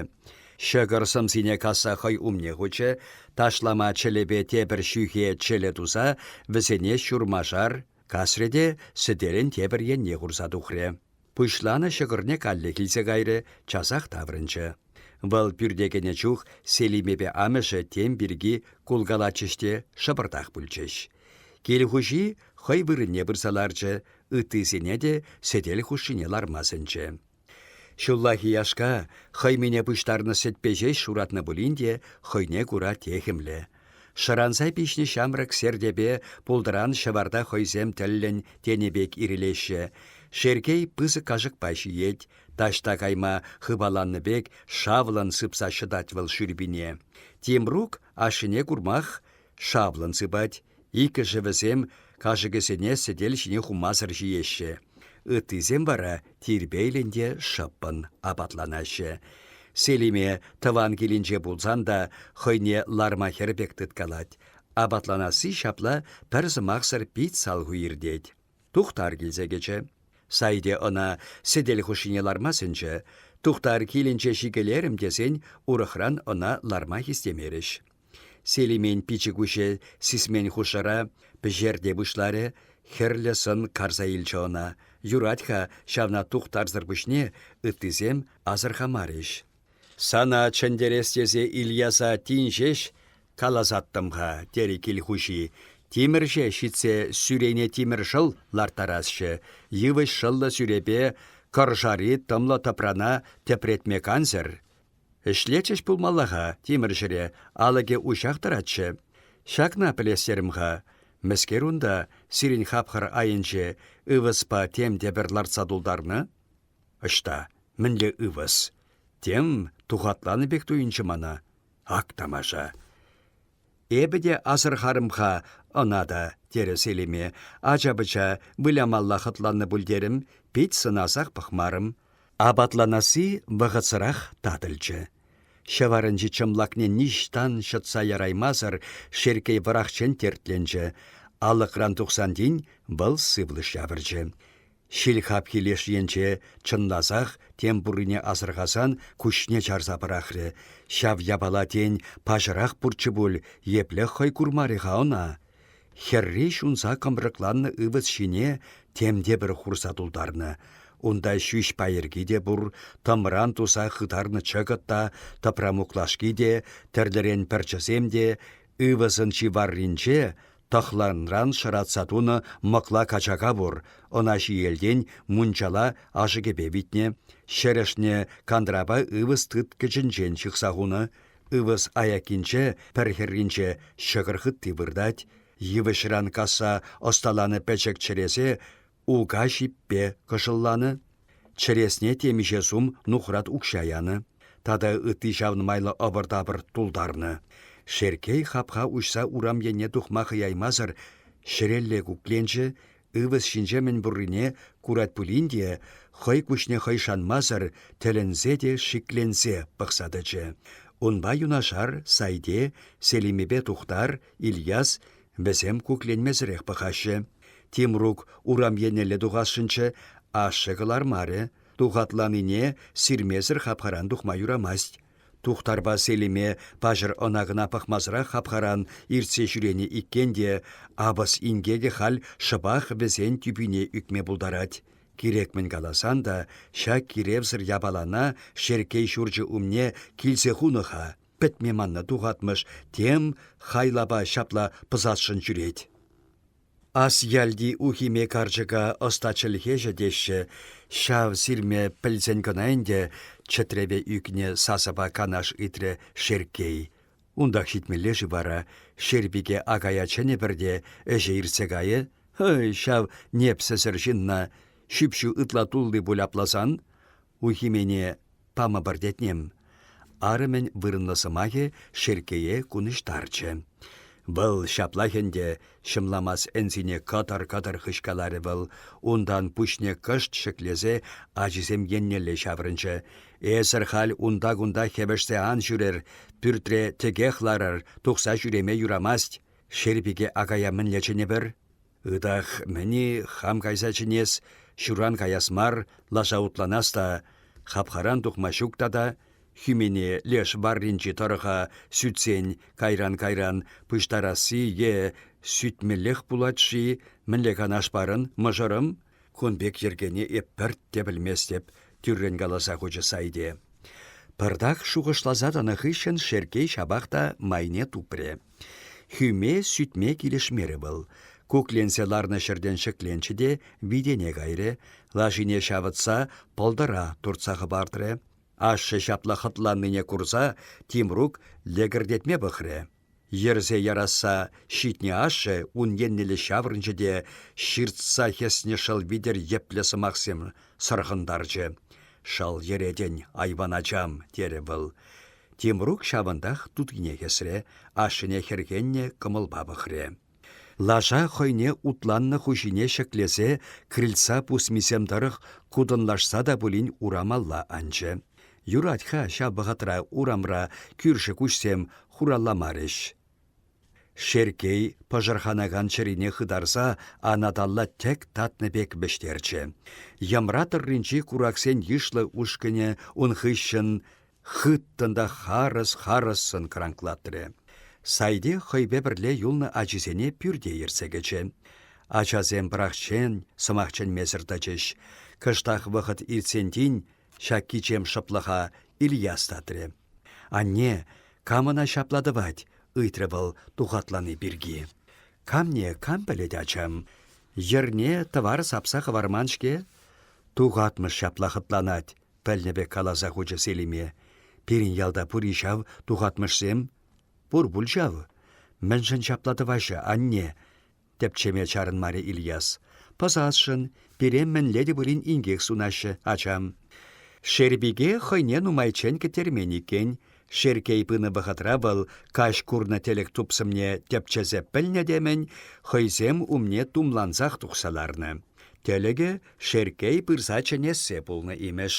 Ҫӑкӑр сӑмсине касса хӑй умне хучӗ, ташлама чӗлӗпе тепӗр ҫӳхе чӗлӗ туса вӗсене ҫурмашар касрӗ те сӗтелӗн тепӗр енне хурса тухрӗ. Пуҫланӑ ҫӑкӑрне каллех илсе кайрӗ, часах таврӑнчӗ. Вӑл пӳрте кӗнӗ чух Селимепе амӑшӗ тем пирки кулкалатчӗҫ те шӑпӑртах пулчӗҫ. Кил хуҫи хӑй вырӑнне пырса ларчӗ, ыттисене те сӗтел хушшине ларма сӗнчӗ. Ҫуллахи яшка хӑймине пуҫтарнӑ сӗтпе ҫеҫ шуратнӑ пулин те хӑйне кура техӗмлӗ. Шӑранса пиҫнӗ ҫамрӑк сертепе пултӑран ҫӑварта хӑйсем тӗллӗн тенӗ пек ирӗлеҫҫӗ. Шеркей пысӑк кашӑкпа ҫиет, таҫта кайма хыпаланнӑ пек шавлӑн сыпса ҫӑтать вӑл шӳрпине. Тимрук ашшӗне курмах шавлӑн сыпать, иккӗшӗ вӗсем кашӑкӗсене сӗтел ҫине хумасӑр ҫиеҫҫӗ. Ыттисем вара тирпейлӗн те шӑппӑн апатланаҫҫӗ. Селиме тӑван килӗнче пулсан та хӑйне ларма хӗр пек тыткалать. Апатланасси ҫапла пӗр сӑмахсӑр пит салху иртет. Тухтар килсе кӗчӗ. Сайте ӑна сӗтел хушшине ларма сӗнчӗ. Тухтар килӗнче ҫикелерӗм тесен урӑхран ӑна ларма хистемерӗҫ. Селимен пичӗ-куҫӗ сисмен хушӑра пӗҫерте пуҫларӗ, хӗрлӗ сӑн карса илчӗ ӑна. Юрать-ха ҫавна тухтарсӑр пуҫне ыттисем асӑрхамарӗҫ. Сана чӗнтерес тесе Ильяса тин ҫеҫ каласаттӑм-ха, терӗ кил хуҫи. Тимӗрҫе ҫитсе сӳрене тимӗр шӑл ларттарасчӗ. Йывӑҫ шӑллӑ сӳрепе кӑршари тӑмлӑ тӑпрана тӗпретме кансӗр. Ӗҫлетчӗҫ пулмалла-ха тимӗрҫӗре, алӑкӗ уҫах тӑратчӗ. Ҫакна пӗлес терӗм-ха. Мӗскер унта сирӗн хапхӑр айӗнче ывӑспа тем те пӗр лартса тултарнӑ? Ӑҫта, мӗнле ывӑс? Тем тухатланӑ пек туйӑнчӗ мана. Ак тамаша! Эпӗ те асӑрхарӑм-ха ӑна та, терӗ Селиме. Ача-пӑча вылямалла хӑтланнӑ пуль терӗм, пит сӑнасах пӑхмарӑм. Апатланасси вӑхӑтсӑрах татӑлчӗ. Ҫӑварӗнчи чӑмлакне ниҫтан ҫӑтса яраймасӑр Шерккей вӑрахчен тертленчӗ. Алӑкран тухсан тин вӑл сывлӑш ҫавӑрчӗ. Ҫил хапхи леш енче чӑнласах тем пуррине асӑрхасан куҫне чарса пӑрахрӗ. Ҫав япала тен паҫӑрах пурччӗ пуль, епле хӑй курмарӗ-ха ӑна? Хӗрри ҫунса кӑмрӑкланнӑ ывӑс ҫине тем те пӗр хурса тултарнӑ. Унта ҫӳҫ пайӑрки те пур, тӑмран туса хытарнӑ чӑкӑт та, тӑпра муклашки те, тӗрлӗрен пӗрчӗсем те, ывӑсӑн чи варринче тӑхланран шӑратса тунӑ мӑкла качака пур, ӑна ҫиелтен мунчала ашӑкӗпе витнӗ, ҫӗрӗшнӗ кантрапа ывӑс тыткӑчӗнчен ҫыхса хунӑ. Ывӑс аяккинче пӗр хӗрринче ҫӑкӑр хытти выртать, йывӑҫран касса ӑсталанӑ пӗчӗк чӗресе ука ҫиппе кӑшӑлланӑ, чӗресне темиҫе сум нухрат укҫа янӑ тата ытти ҫавӑн майлӑ ӑпӑр-тапӑр тултарнӑ. Шерккей хапха уҫса урам енне тухма хӑяймасӑр ҫӗрелле кукленчӗ, ывӑс ҫинче мӗн пуррине курать пулин те, хӑй куҫне хӑй шанмасӑр тӗлӗнсе те шикленсе пӑхса тӑчӗ. Унпа юнашар Сайте, Селимепе Тухтар, Ильяс вӗсем кукленмесӗрех пӑхаҫҫӗ. Тимрук урам еннелле тухасшӑнччӗ, ашшӗ кӑлармарӗ. Тухатланине сирмесӗр хапхаран тухма юрамасть. Тухтарпа Селиме паҫӑр ӑна-кӑна пӑхмасӑрах хапхаран иртсе ҫӳренӗ иккен те, апӑс инкекӗ халь шӑпах вӗсен тӳпине ӳкме пултарать. Кирек мӗн каласан та ҫак киревсӗр япалана Шерккей ҫурчӗ умне килсе хунӑ-ха, пӗтме маннӑ тухатмӑш тем хайлапа ҫапла пӑсасшӑн ҫӳрет. Асъяльти Ухиме карчӑка ӑста чӗлхеҫӗ теҫҫӗ, ҫав сирме пӗлсен кӑна ӗнтӗ чӗтреве ӳкнӗ сасӑпа канаш ыйтрӗ Шерккей. Унтах ҫитмелле-ши вара, Шерпике акая чӗнӗпӗр те ӗҫӗ иртсе кайӗ? Хӑй ҫав непсӗсӗр ҫынна ҫӳпҫӳ ытла тулли пуль апласан? Ухимене памӑпӑр тетнем? Арӑмӗн вырӑнлӑ сӑмахӗ Шерккее кунӑҫтарчӗ. Вӑл ҫаплах ӗнтӗ ҫӑмламас ӗнсине кӑтӑр-кӑтӑр хыҫкаларӗ вӑл, унтан пуҫне кӑшт ҫӗклесе ачисем еннелле ҫаврӑнчӗ. «Эсӗр халь унта-кунта хӗвӗшсе ан ҫӳрӗр, пӳртре тӗкех ларӑр, тухса ҫӳреме юрамасть. Шерпике акая мӗнле чӗнӗпӗр?» Ытах мӗн-и хам кайса чӗнес, ҫуран каяс мар, лаша утланас та, хапхаран тухма ҫук тата, хӳмене леш варринчи тӑрӑха сӳтсен кайран-кайран пуҫтарасси е сӳтмеллех пулать-ши, мӗнле канаш парӑн, мӑшӑрӑм? Кун пек йӗркене эп пӗртте пӗлместӗп, тӳррӗн каласа хучӗ Сайте. Пӑртак шухӑшласа тӑнӑ хыҫҫӑн Шерккей ҫапах та майне тупрӗ. Хӳме сӳтме килӗшмерӗ вӑл. Кукленсе ларнӑ ҫӗртен ҫӗкленчӗ те витене кайрӗ, лашине ҫавӑтса пӑлтӑра туртса хӑпартрӗ. Ашшӗ ҫапла хӑтланнине курса Тимрук лӗкӗртетме пӑхрӗ. Йӗрсе ярасса ҫитнӗ ашшӗ ун еннелле ҫаврӑнчӗ те ҫыртса хӗснӗ шӑл витӗр йӗплӗ сӑмахсем сӑрхӑнтарчӗ. «Шӑл йӗретӗн, айван ачам», терӗ вӑл. Тимрук ҫавӑнтах тутине хӗсрӗ, ашшӗне хӗрхеннӗ кӑмӑлпа пӑхрӗ. Лаша хӑйне утланнӑ хуҫине ҫӗклесе крыльца пусмисем тӑрӑх кутӑнлашса та пулин урамалла анчӗ. Юрать-ха ҫав вӑхӑтра урамра кӳршӗ куҫсем хуралламарӗҫ. Шерккей пӑшӑрханакан чӗрине хытарса анаталла тӗк татнӑ пек вӗҫтерчӗ. Йӑмра тӑрринчи кураксен йышлӑ ушкӑнӗ ун хыҫҫӑн хыттӑн та харӑс-харӑссӑн кранклатрӗ. Сайте хӑйпе пӗрле юлнӑ ачисене пӳрте ертсе кӗчӗ. Ачасем пӑрахчен сӑмах чӗнмесӗр тӑчӗҫ. Кӑштах вӑхӑт иртсен тин ҫак кичем шӑплӑха. Ильяс татрӗ. «Анне, кам ӑна ҫапла тӑвать?» ыйтрӗ вӑл тухатлани пирки. «Камне кам пӗлет, ачам? Йӗрне тӑвар сапса хӑварман-ҫке?» Тухатмӑш ҫапла хӑтланать, пӗлнӗ пек каласа хучӗ Селиме. «Пирӗн ялта пур-и ҫав тухатмӑшсем?» «Пур пуль ҫав. Мӗншӗн ҫапла тӑваҫҫӗ, анне?» тӗпчеме чарӑнмарӗ Ильяс. Пӑсасшӑн, пире мӗнле те пулин инкек сунаҫҫӗ, ачам. Шерпике хӑйне нумайччен кӗттермен иккен. Шерккей пынӑ вӑхӑтра вӑл каҫ курнӑ тӗлӗк тупсӑмне тӗпчесе пӗлнӗ темӗн, хӑйсем умне тумлансах тухса ларнӑ. Тӗлӗкӗ Шерккей пырса чӗнессе пулнӑ имӗш.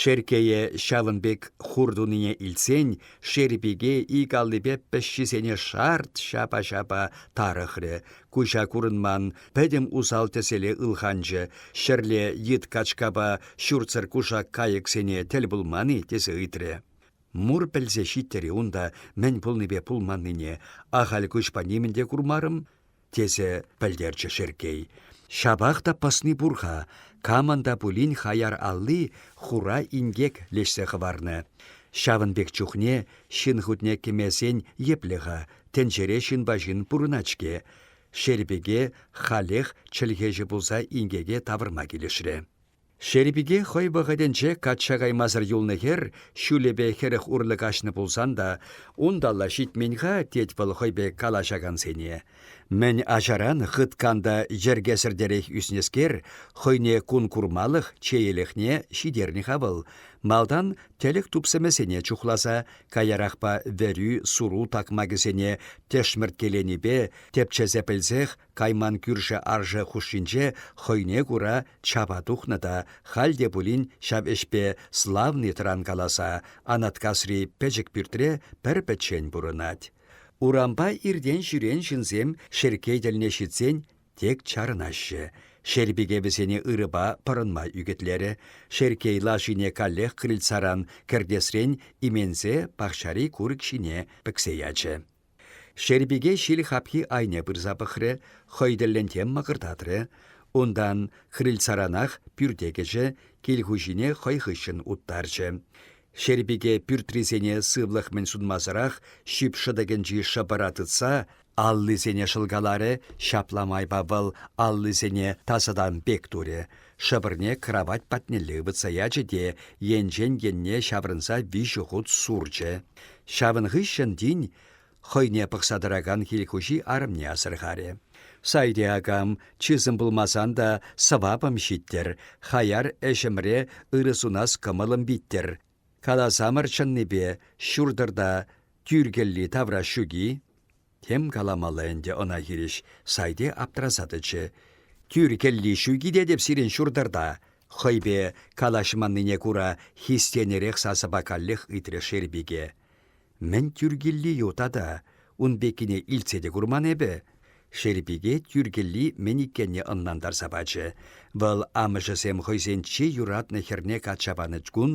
Шерккее ҫавӑн пек хур тунине илтсен Шерпике ик аллипе пӗҫҫисене шарт ҫапа-ҫапа тарӑхрӗ, куҫа курӑнман пӗтӗм усал тӗселе ылханчӗ, ҫӗрле йыт-качкапа ҫуртсӑр кушак кайӑксене тӗл пулман-и тесе ыйтрӗ. Мур пӗлсе ҫиттӗр-и унта мӗн пулнипе пулманнине, ахаль куҫпа нимӗн те курмарӑм, тесе пӗлтерчӗ Шерккей. Ҫапах та пӑсни пур-ха, камӑн та пулин хаяр алли хура инкек леҫсе хӑварнӑ. Ҫавӑн пек чухне ҫын хутне кӗмесен епле-ха, тӗнчере ҫынпа ҫын пурӑнать-ҫке. Шерпике халех чӗлхеҫӗ пулса инкеке тавӑрма килӗшрӗ. Шерпике хӑй вӑхӑтӗнче качча каймасӑр юлнӑ хӗр ҫулӗпе 40 урлӑ каҫнӑ пулсан та унталла ҫитмен-ха тет вӑл хӑйпе калаҫакансене. Мӗн ачаран хыткан та йӗркесӗртерех ӳснӗскер хӑйне кун курмалӑх чеелӗхне ҫитернӗ-ха вӑл. Малтан тӗлӗк тупсӑмӗсене чухласа, каярахпа вӗрӳ, суру такмакӗсене тӗшмӗрткеленипе тӗпчесе пӗлсех кайман кӳршӗ-аршӑ хушшинче хӑйне кура чапа тухнӑ та халь те пулин ҫав ӗҫпе славный тӑранкаласа Анаткасри пӗчӗк пӳртре пӗр-пӗччен пурӑнать. Урампа иртен-ҫӳрен ҫынсем Шерккей тӗлне ҫитсен тек чарӑнаҫҫӗ. Шерпике вӗсене ырӑпа пӑрӑнма ӳкӗтлерӗ. Шерккей лашине каллех крыльцаран кӗртесрен именсе пахчари курӑк ҫине пӗксе ячӗ. Шерпике ҫил хапхи айне пырса пӑхрӗ, хӑй тӗллӗн тем мӑкӑртатрӗ. Унтан крыльцаранах пӳрте кӗчӗ, кил хуҫине хӑй хыҫҫӑн уттарчӗ. Шерпике пӳртрисене сывлӑх-мӗн сунмасӑрах ҫӳп шӑтӑкӗнчи шӑпӑра тытса аллисене шӑлкаларӗ, ҫапла майпа вӑл аллисене тасатам пек турӗ. Шӑпӑрне кравать патнелле ывӑтса ячӗ те енчен енне ҫаврӑнса виҫӗ хут сурчӗ. Ҫавӑн хыҫҫӑн тин хӑйне пӑхса тӑракан кил хуҫи арӑмне асӑрхарӗ. Сайте акам, чысӑм пулмасан та сӑвапӑм ҫиттӗр, хаяр ӗҫӗмре ырӑ сунас кӑмӑлӑм виттӗр. Каласамӑр чӑннипе, ҫуртӑрта тӳркӗлли тавра ҫук-и? Тем каламалла ӗнтӗ ӑна хирӗҫ, Сайте аптраса тӑчӗ. Тӳр кӗлли ҫук-и тетӗп сирӗн ҫуртӑрта? Хӑйпе калаҫманнине кура хистенӗрех сасӑпа каллех ыйтрӗ Шерпике. Мӗн тӳркиллию тата? Ун пеккине илтсе те курман эпӗ. Шерпике тӳркӗлли мӗн иккенне ӑнлантарса пачӗ. Вӑл амӑшӗсем хӑйсен чи юратнӑ хӗрне качча панӑ кун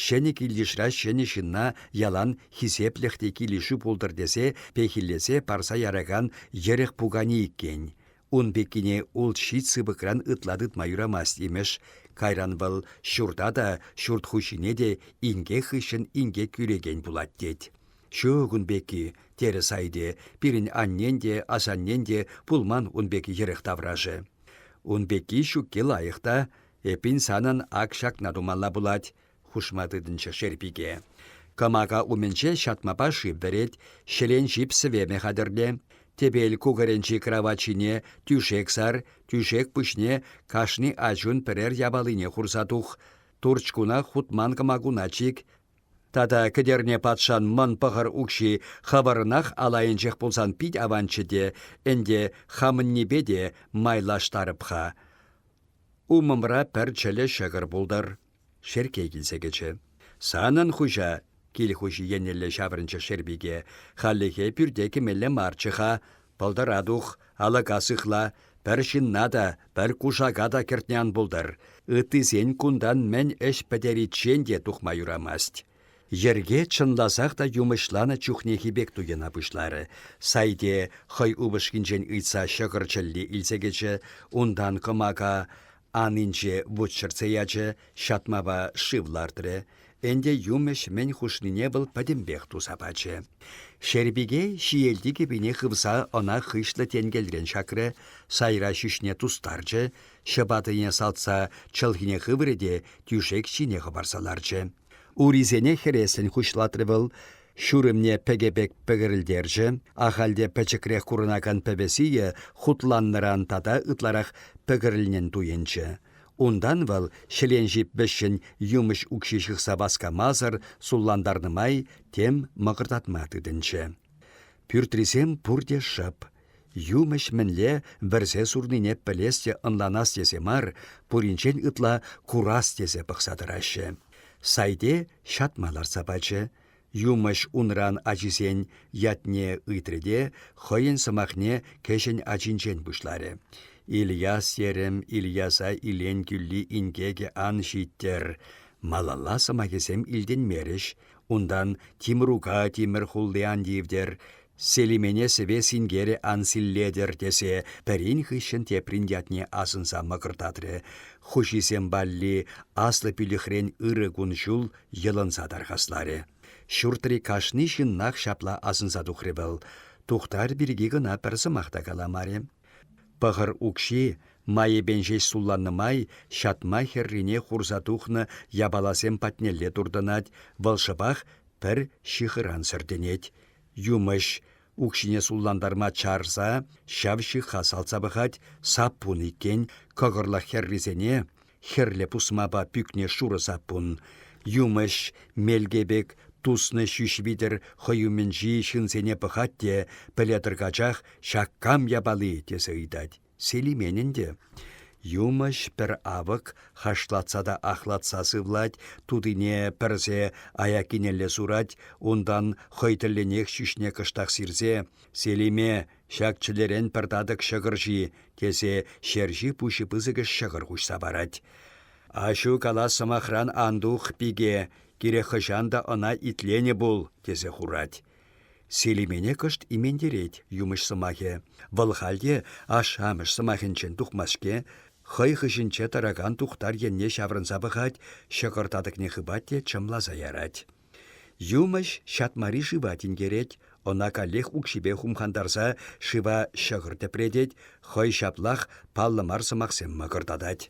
ҫӗнӗ килйышра ҫӗнӗ ҫынна ялан хисеплӗх те килӗшӳ пултӑр тесе пехиллесе парса яракан йӗрӗх пукани иккен. Ун пеккине улт-ҫич сыпӑкран ытла тытма юрамасть имӗш. Кайран вӑл ҫурта та, ҫурт хуҫине те инкек хыҫҫӑн инкек кӳрекен пулать тет. Ҫук ун пекки, терӗ Сайте, пирӗн аннен те, асаннен те пулман ун пек йӗрӗх таврашӗ. Ун пекки ҫукки лайӑх та, эппин санӑн ак ҫакна тумалла пулать, хушма тытӑнчӗ Шерпике. Кӑмака умӗнче ҫатмапа шыв вӗрет, ҫӗлен ҫип сӗвемӗ хатӗрле. Тӗпел кукӑрӗнчи кравать ҫине тӳшек сар, тӳшек пуҫне кашни ачун пӗрер япалине хурса тух, турчкуна хутман кӑмакуна чик, Тата Кӗтерне патшан мӑн пӑхӑр укҫи хӑвӑрӑнах алайӗнчех пулсан пит аванччӗ те, ӗнтӗ хамӑннипе те майлаштарӑп-ха. Умӑмра пӗр чӗлӗ ҫӑкӑр пултӑр. Шерккей килсе кӗчӗ. Санӑн хуҫа, кил хуҫи еннелле ҫаврӑнчӗ Шерпике, хальлӗхе пӳрте кӗмелле марччӗ-ха. Пӑлтӑра тух, алӑка сыхла, пӗр ҫынна та, пӗр кушака та кӗртнӗ ан пултӑр. Ыттисен кунтан мӗн ӗҫ пӗтериччен те тухма юрамасть. Йӗрке чӑнласах та юмӑҫланӑ чухнехи пек туйӑна пуҫларӗ. Сайте хӑй упӑшкинчен ыйтса ҫӑкӑр чӗлли илсе кӗчӗ, унтан кӑмака анинче вут чӗртсе ячӗ, ҫатмапа шыв лартрӗ. Ӗнтӗ юмӑҫ мӗн хушнине вӑл пӗтӗмпех туса пачӗ. Шерпике ҫиелти кӗпине хывса ӑна хыҫлӑ тенкелрен ҫакрӗ, сайра ҫӳҫне тустарчӗ, ҫӑпатине салтса чӑлхине хыврӗ те тӳшек ҫине хӑпарса ларчӗ. Урисене хӗреслӗн хуҫлатрӗ вӑл, ҫурӑмне пӗкӗ пек пӗкӗрӗлтерчӗ, ахаль те пӗчӗкрех курӑнакан пӗвӗ-сийӗ хутланнӑран тата ытларах пӗкӗрӗлнӗн туйӑнчӗ. Унтан вӑл ҫӗлен ҫип вӗҫҫӗн юмӑҫ укҫи ҫыхса васкамасӑр суллантарнӑ май тем мӑкӑртатма тытӑнчӗ. Пӳртрисем пурте шӑп. Юмӑҫ мӗнле вӗрсе сурнине пӗлес те ӑнланас тесе мар, пуринчен ытла курас тесе пӑхса тӑраҫҫӗ. Сайте ҫатма лартса пачӗ. Юмӑҫ унран ачисен ятне ыйтрӗ те хӑйӗн сӑмахне кӗҫӗн ачинчен пуҫларӗ. «Ильяс терӗм, Ильяса илен кӳлли инкекӗ ан ҫиттӗр». Малалла сӑмахӗсем илтӗнмерӗҫ. Унтан Тимрука тимӗр хулли ан тивтӗр, Селимене сӗве синкерӗ ан силлетӗр тесе пӗрин хыҫҫӑн теприн ятне асӑнса мӑкӑртатрӗ. Хуҫисем валли аслӑ пӳлӗхрен ырӑ кун-ҫул йӑлӑнса тархасларӗ. Ҫуртри кашни ҫыннах ҫапла асӑнса тухрӗ вӑл. Тухтар пирки кӑна пӗр сӑмах та каламарӗ. Пӑхӑр укҫи майӗпен ҫеҫ сулланнӑ май ҫатма хӗррине хурса тухнӑ япаласем патнелле туртӑнать, вӑл шӑпах пӗр ҫыхӑран сӗртӗнет. Юмӑҫ укҫине суллантарма чарса ҫав ҫыхха салтса пӑхать, саппун иккен, кӑкӑрлӑх хӗррисене хӗрлӗ пусмапа пӳкнӗ шурӑ саппун. Юмӑҫ мелке пек туснӑ ҫӳҫ витӗр хӑй умӗнчи ҫынсене пӑхать те пӗле тӑркачах ҫак кам япали тесе ыйтать. Селимен ӗнтӗ. Юмӑҫ пӗр авӑк хашлатса та ахлатса сывлать, тутине пӗрсе аяккинелле сурать, унтан хӑй тӗллӗнех ҫӳҫне кӑштах сирсе «Селиме, ҫак чӗлерен пӗр татӑк ҫӑкӑр ҫи», тесе ҫерҫи пуҫӗ пысӑкӑш ҫӑкӑр хуҫса парать. «Аҫу калас сӑмахран ан тух, пике, кирек хӑҫан та ӑна итленӗ пул», тесе хурать. Селимене кӑшт иментерет юмӑҫ сӑмахӗ. Вӑл халь те ашшӗ-амӑш сӑмахӗнчен тухмасть-ҫке. Хӑй хыҫӗнче тӑракан тухтар енне ҫаврӑнса пӑхать, ҫӑкӑр татӑкне хыпать те чӑмласа ярать. Юмӑҫ ҫатмари шыва тинкерет, ӑна каллех укҫипе хумхантарса шыва ҫӑкӑр тӗпретет, хӑй ҫаплах паллӑ мар сӑмахсем мӑкӑртатать.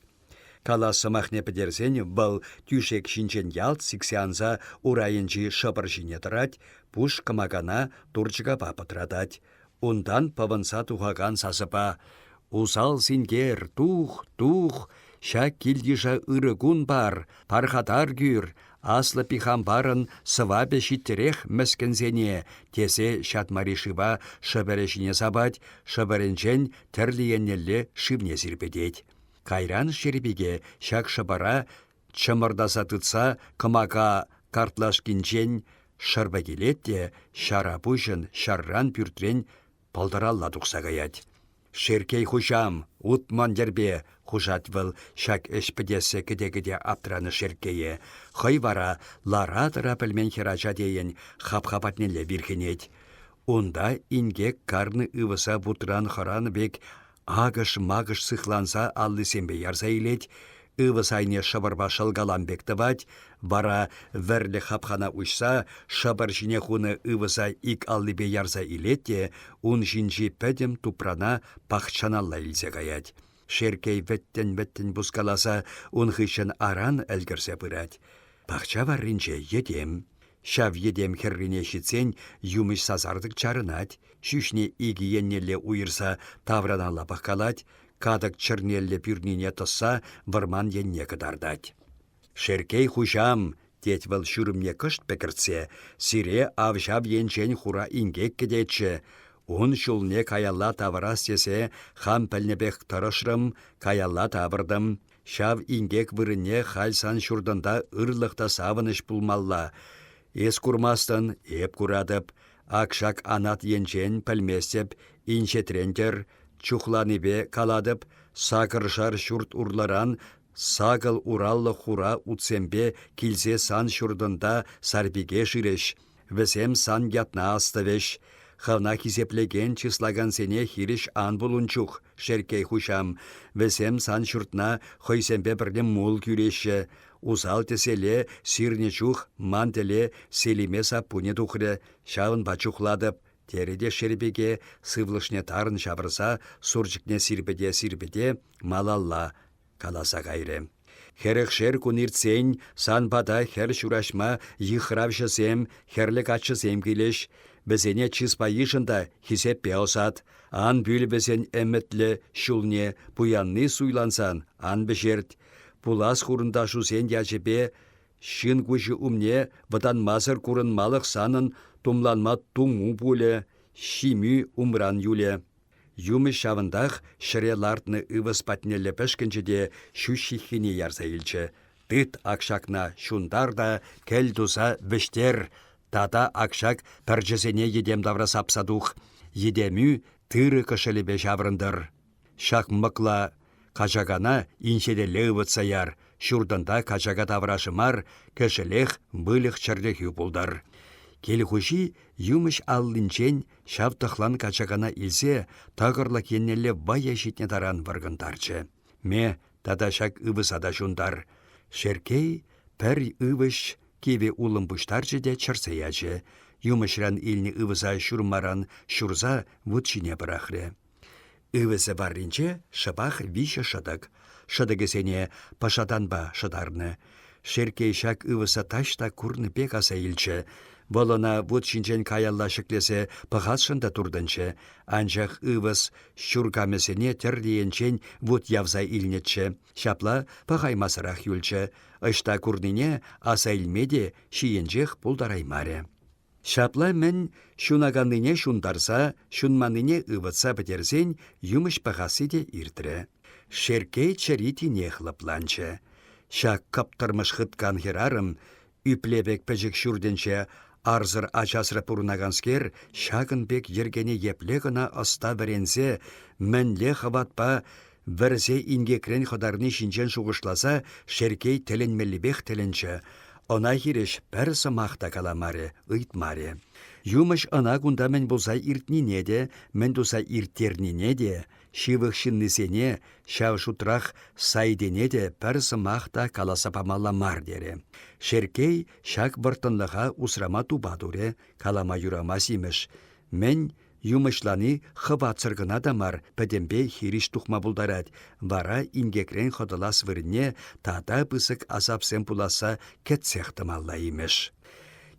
Калас сӑмахне пӗтерсен вӑл тӳшек ҫинчен ялт сиксе анса урайӗнчи шӑпӑр ҫине тӑрать, пуш кӑмакана турчӑкапа пӑтратать. Унтан пӑвӑнса тухакан сасӑпа «Усал синкер, тух, тух, ҫак кил-йыша ырӑ кун пар, пархатар кӳр, аслӑ Пихампарӑн сӑвапӗ ҫиттӗрех мӗскӗнсене», тесе ҫатмари шыва шӑпӑрӗ ҫине сапать, шӑпӑрӗнчен тӗрлӗ еннелле шывне сирпӗтет. Кайран Шерпике ҫак шӑпӑра чӑмӑртаса тытса кӑмака картлашкинчен шӑрпӑк илет те ҫара пуҫӑн ҫарран пӳртрен пӑлтӑралла тухса каять. «Шерккей хуҫам, утман йӗрпе!» хушать вӑл ҫак ӗҫ пӗтессе кӗте-кӗте аптранӑ Шерккее. Хӑй вара лара-тӑра пӗлмен хӗрача тейӗн хапха патнелле вирхӗнет. Унта инкек карнӑ ывӑса вутран хӑранӑ пек акӑш-макӑш сыхланса аллисемпе ярса илет, ывӑс айне шӑпӑрпа шӑлкалам пек тӑвать, вара вӗрлӗ хапхана уҫса шӑпӑр ҫине хунӑ ывӑса ик аллипе ярса илет те ун ҫинчи пӗтӗм тупрана пахчаналла илсе каять. Шерккей вӗттӗн-вӗттӗн пускаласа ун хыҫҫӑн аран ӗлкӗрсе пырать. Пахча варринче йӗтем. Ҫав йӗтем хӗррине ҫитсен юмӑҫ сасартӑк чарӑнать, ҫӳҫне икӗ еннелле уйӑрса тавраналла пӑхкалать, катӑк чӗрнеллӗ пӳрнине тӑсса вӑрман енне кӑтартать. «Шерккей хуҫам!» тет вӑл ҫурӑмне кӑшт пӗкӗртсе, сире ав ҫав енчен хура инкек кӗтетчӗ. Ун ҫулне каялла тавӑрас тесе хам пӗлнӗ пек тӑрӑшрӑм, каялла тавӑртӑм. Ҫав инкек вырӑнне халь сан ҫуртӑнта ырлӑх та савӑнӑҫ пулмалла. Эс курмастӑн, эп куратӑп. Ак ҫак анат енчен пӗлместӗп, инҫетрен-тӗр, чухланипе калатӑп, сакӑршар ҫурт урлӑран сакӑл ураллӑ хура утсемпе килсе сан ҫуртӑнта сарпике шырӗҫ, вӗсем сан ятна астӑвӗҫ. Хӑвна хисеплекен чыслакансене хирӗҫ ан пул ун чух, Шерккей хуҫам. Вӗсем сан ҫуртна хӑйсемпе пӗрле мул кӳреҫҫӗ. Усал тӗселе сирнӗ чух ман тӗле Селиме саппунӗ тухрӗ, ҫавӑнпа чухлатӑп, терӗ те Шерпике сывлӑшне тарӑн ҫавӑрса сурчӑкне сирпӗте-сирпӗте малалла каласа кайрӗ. Хӗрӗхшер кун иртсен сан пата хӗр ҫураҫма йыхравҫӑсем, хӗрлӗ каччӑсем килӗҫ. Вӗсене чыспа йышӑн та хисеппе ӑсат. Ан пӳл вӗсен ӗмӗтлӗ ҫулне, пуянни суйлансан ан вӗҫерт. Пулас хурӑнташусен ячӗпе ҫын куҫӗ умне вӑтанмасӑр курӑнмалӑх санӑн тумланма туму пулӗ, ҫимӳ умран юлӗ. Юмӑҫ ҫавӑнтах ҫӗре лартнӑ ывӑс патнелле пӗшкӗнчӗ те ҫӳҫ ҫыххине ярса илчӗ. Тыт ак ҫакна, ҫунтар та кӗл туса вӗҫтер, тата ак ҫак пӗрчӗсене йӗтем тавра сапса тух, йӗтемӳ тырӑ кӑшӑлӗпе ҫаврӑнтӑр. Ҫак мӑкла качакана инҫетелле ывӑтса яр, ҫуртӑнта качака таврашӗ мар, кӗшӗлех выльӑх-чӗрлӗхӳ пултӑр. Кил хуҫи юмӑҫ аллинчен ҫав тӑхлан качакана илсе тӑкӑрлӑк еннелле вӑйӑ ҫитнӗ таран вӑркӑнтарчӗ. Ме, тата ҫак ывӑса та ҫунтар. Шерккей пӗр ывӑҫ кивӗ улӑм пуҫтарчӗ те чӗрсе ячӗ. Юмӑҫран илнӗ ывӑса ҫурмаран ҫурса вут ҫине пӑрахрӗ. Ывӑсӗ варринче шӑпах виҫӗ шӑтӑк. Шӑтӑкӗсене пӑшатанпа шӑтарнӑ. Шерккей ҫак ывӑса таҫта курнӑ пек аса илчӗ. Вӑл ӑна вут ҫинчен каялла ҫӗклесе пӑхасшӑн та туртӑнчӗ, анчах ывӑс ҫуркамӗсене тӗрлӗ енчен вут явса илнӗччӗ. Ҫапла пӑхаймасӑрах юлчӗ. Ӑҫта курнине аса илме те ҫийӗнчех пултараймарӗ. Ҫапла мӗн ҫунаканнине ҫунтарса, ҫунманнине ывӑтса пӗтерсен юмӑҫ пӑхасси те иртрӗ. Шерккей чӗри тинех лӑпланчӗ. Ҫак кӑптӑрмӑш хыткан хӗрарӑм, ӳпле пек пӗчӗк ҫуртӗнче арсӑр ачасӑр пурӑнаканскер, ҫакӑн пек йӗркене епле кӑна ӑста вӗренсе, мӗнле хӑватпа Вӗрсе инкекрен хӑтарни ҫинчен шухӑшласа Шерккей тӗлӗнмеллипех тӗлӗнчӗ. Ӑна хирӗҫ пӗр сӑмах та каламарӗ, ыйтмарӗ. Юмӑҫ ӑна кунта мӗн пулса иртнине те, мӗн туса ирттернине те, ҫывӑх ҫыннисене, ҫав шутрах Сайтене те пӗр сӑмах та каласа памалла мар терӗ. Шерккей ҫак вӑрттӑнлӑха усрама тупа турӗ, калама юрамасть имӗш. Мӗн, Юмӑҫлани хӑватсӑр кӑна та мар, пӗтӗмпе хирӗҫ тухма пултарать, вара инкекрен хӑтӑлас вырӑнне тата пысӑк асапсем пуласса кӗтсех тӑмалла имӗш.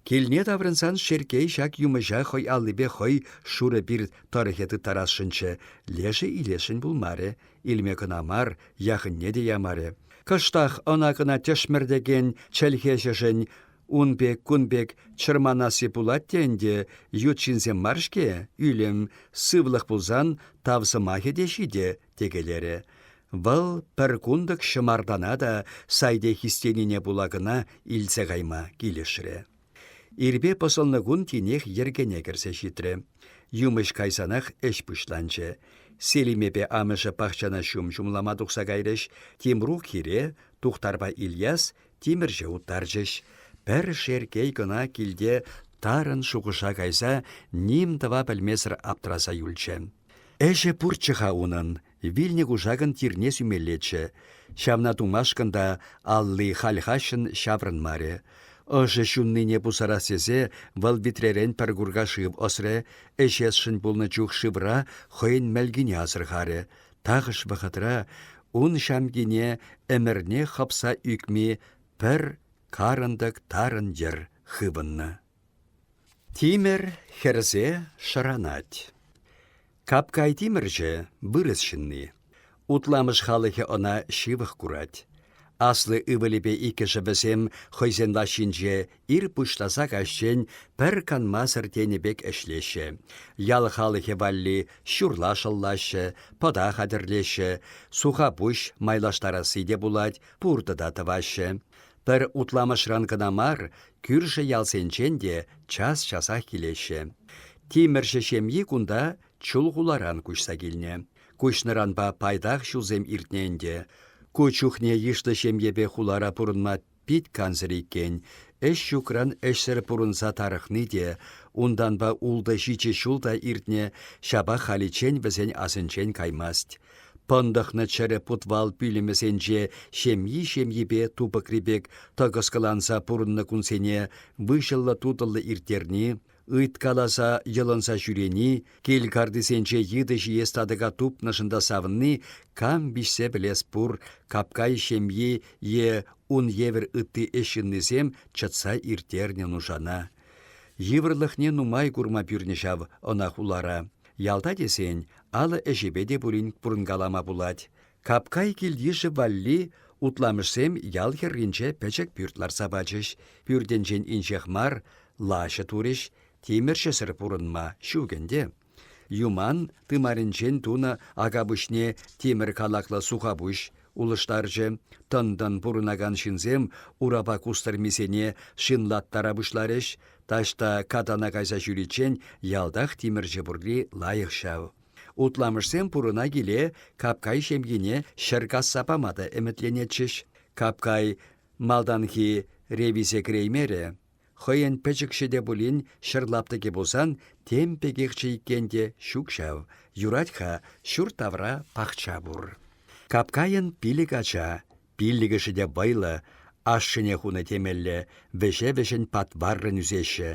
Килне таврӑнсан Шерккей ҫак юмӑҫа хӑй аллипе хӑй шурӑ пир тӑрӑхӗ тыттарасшӑнччӗ, лешӗ илесшӗн пулмарӗ, илме кӑна мар, яхӑнне те ямарӗ. Кӑштах ӑна-кӑна тӗшмӗртекен чӗлхеҫӗшӗн Ун пек, кун пек чӑрманасси пулать те ӗнтӗ, ют ҫынсем мар-ҫке, ӳлӗм, сывлӑх пулсан тав сӑмахӗ те ҫитӗ, текелерӗ. Вӑл пӗр кунтӑк ҫӑмартана та сайте хистенине пула кӑна илсе кайма килӗшрӗ. Ирпе пӑсӑлнӑ кун тинех йӗркене кӗрсе ҫитрӗ. Юмӑҫ кайсанах ӗҫ пуҫланчӗ. Селимепе амӑшӗ пахчана ҫум ҫумлама тухса кайрӗҫ, Тимрук хире, Тухтарпа Ильяс тимӗрҫе уттарчӗҫ. Пӗр Шерккей кӑна килте тарӑн шухӑша кайса ним тӑва пӗлмесӗр аптраса юлчӗ. Ӗҫӗ пурччӗ-ха унӑн, вилнӗ кушакӑн тирне сӳмеллеччӗ. Ҫавна тумашкӑн та алли хальхаҫҫӑн ҫаврӑнмарӗ. Ӑшӗ ҫуннине пусарас тесе вӑл витререн пӗр курка шыв ӑсрӗ, ӗҫесшӗн пулнӑ чух шывра хӑйӗн мӗлкине асӑрхарӗ. Тахӑш вӑхӑтра ун ҫамкине ӗмӗрне хӑпса ӳкми пӗр карӑнтӑк тарӑн йӗр хывӑннӑ. Тимӗр хӗрсе шӑранать. Капкай тимӗрҫӗ вырӑс ҫынни. Утламӑш халӑхӗ ӑна ҫывӑх курать. Аслӑ ывӑлӗпе иккӗшӗ вӗсем хӑйсен лаҫҫинче ир пуҫласа каҫчен пӗр канмасӑр тенӗ пек ӗҫлеҫҫӗ. Ял халӑхӗ валли ҫурла шӑллаҫҫӗ, пӑта хатӗрлеҫҫӗ, сухапуҫ майлаштарасси те пулать, пуртӑ та тӑваҫҫӗ. Пӗр утламӑшран кӑна мар, кӳршӗ ялсенчен те час-часах килеҫҫӗ. Тимӗрҫӗ ҫемйи кунта Чулхуларан куҫса килнӗ. Куҫнӑранпа пайтах ҫулсем иртнӗ ӗнтӗ. Ку чухне йышлӑ ҫемьепе хулара пурӑнма пит кансӗр иккен. Ӗҫ ҫукран ӗҫсӗр пурӑнса тарӑхни те, унтанпа ултӑ-ҫичӗ ҫул та иртнӗ, ҫапах халиччен вӗсен асӗнчен каймасть. Пӑнтӑхнӑ чӗрӗ путвал пӳлӗмӗсенче ҫемйи-ҫемйипе тупӑкри пек тӑкӑскӑланса пурӑннӑ кунсене выҫӑллӑ-тутӑллӑ ирттерни, ыйткаласа йӑлӑнса ҫӳрени, кил картисенче йытӑ ҫиес татӑка тупнӑшӑн та савӑнни кам виҫсе пӗлес пур Капкай ҫемйи е ун евӗр ытти ӗҫ ҫыннисем чӑтса ирттернӗ нушана. Йывӑрлӑхне нумай курма пӳрнӗ ҫав ӑна хулара. Ялта тесен алӑ ӗҫӗпе те пулин пурӑнкалама пулать. Капкай кил-йышӗ валли утламӑшсем ял хӗрринче пӗчӗк пӳрт лартса пачӗҫ. Пӳртӗнчен инҫех мар лаҫӑ турӗҫ, тимӗрҫӗсӗр пурӑнма ҫук ӗнтӗ. Юман тымарӗнчен тунӑ акапуҫне тимӗр калаклӑ сухапуҫ улӑштарчӗ. Тӑн-тӑн пурӑнакан ҫынсем урапа кустӑрмисене шинлаттара пуҫларӗҫ. Таҫта катана кайса ҫӳриччен ялтах тимӗрҫӗ пурри лайӑх ҫав. Утламӑшсем пурӑна киле Капкай ҫемйине 100 касса пама та ӗмӗтленетчӗҫ. Капкай малтанхи ревизе кӗреймерӗ. Хӑйӗн пӗчӗкҫӗ те пулин 100 лаптӑкӗ пулсан тем пекехчӗ иккен те ҫук ҫав. Юрать-ха, ҫурт тавра пахча пур. Капкайӑн пилӗк ача, пиллӗкӗшӗ те вӑйлӑ, ашшӗне хунӑ темелле, вӗҫе-вӗҫӗн патваррӑн ӳсеҫҫӗ.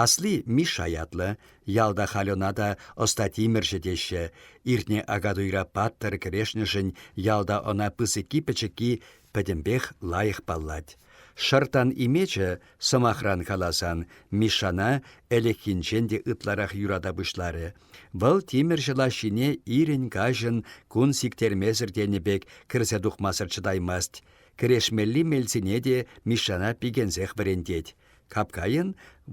Асли Миша ятлӑ, ялта халь ӑна та ӑста тимӗрҫӗ теҫҫӗ. Иртнӗ Акатуйра паттӑр кӗрешнӗшӗн ялта ӑна пысӑкки-пӗчӗкки пӗтӗмпех лайӑх паллать. Шӑрттан Имечӗ, сӑмахран каласан, Мишшана ӗлӗкхинчен те ытларах юрата пуҫларӗ. Вӑл тимӗрҫӗ лаҫҫине ирӗн-каҫӑн кун сиктермесӗр тенӗ пек кӗрсе тухмасӑр чӑтаймасть. Кӗрешмелли мелсене те Мишшана пикенсех вӗрентет. Капкайӑн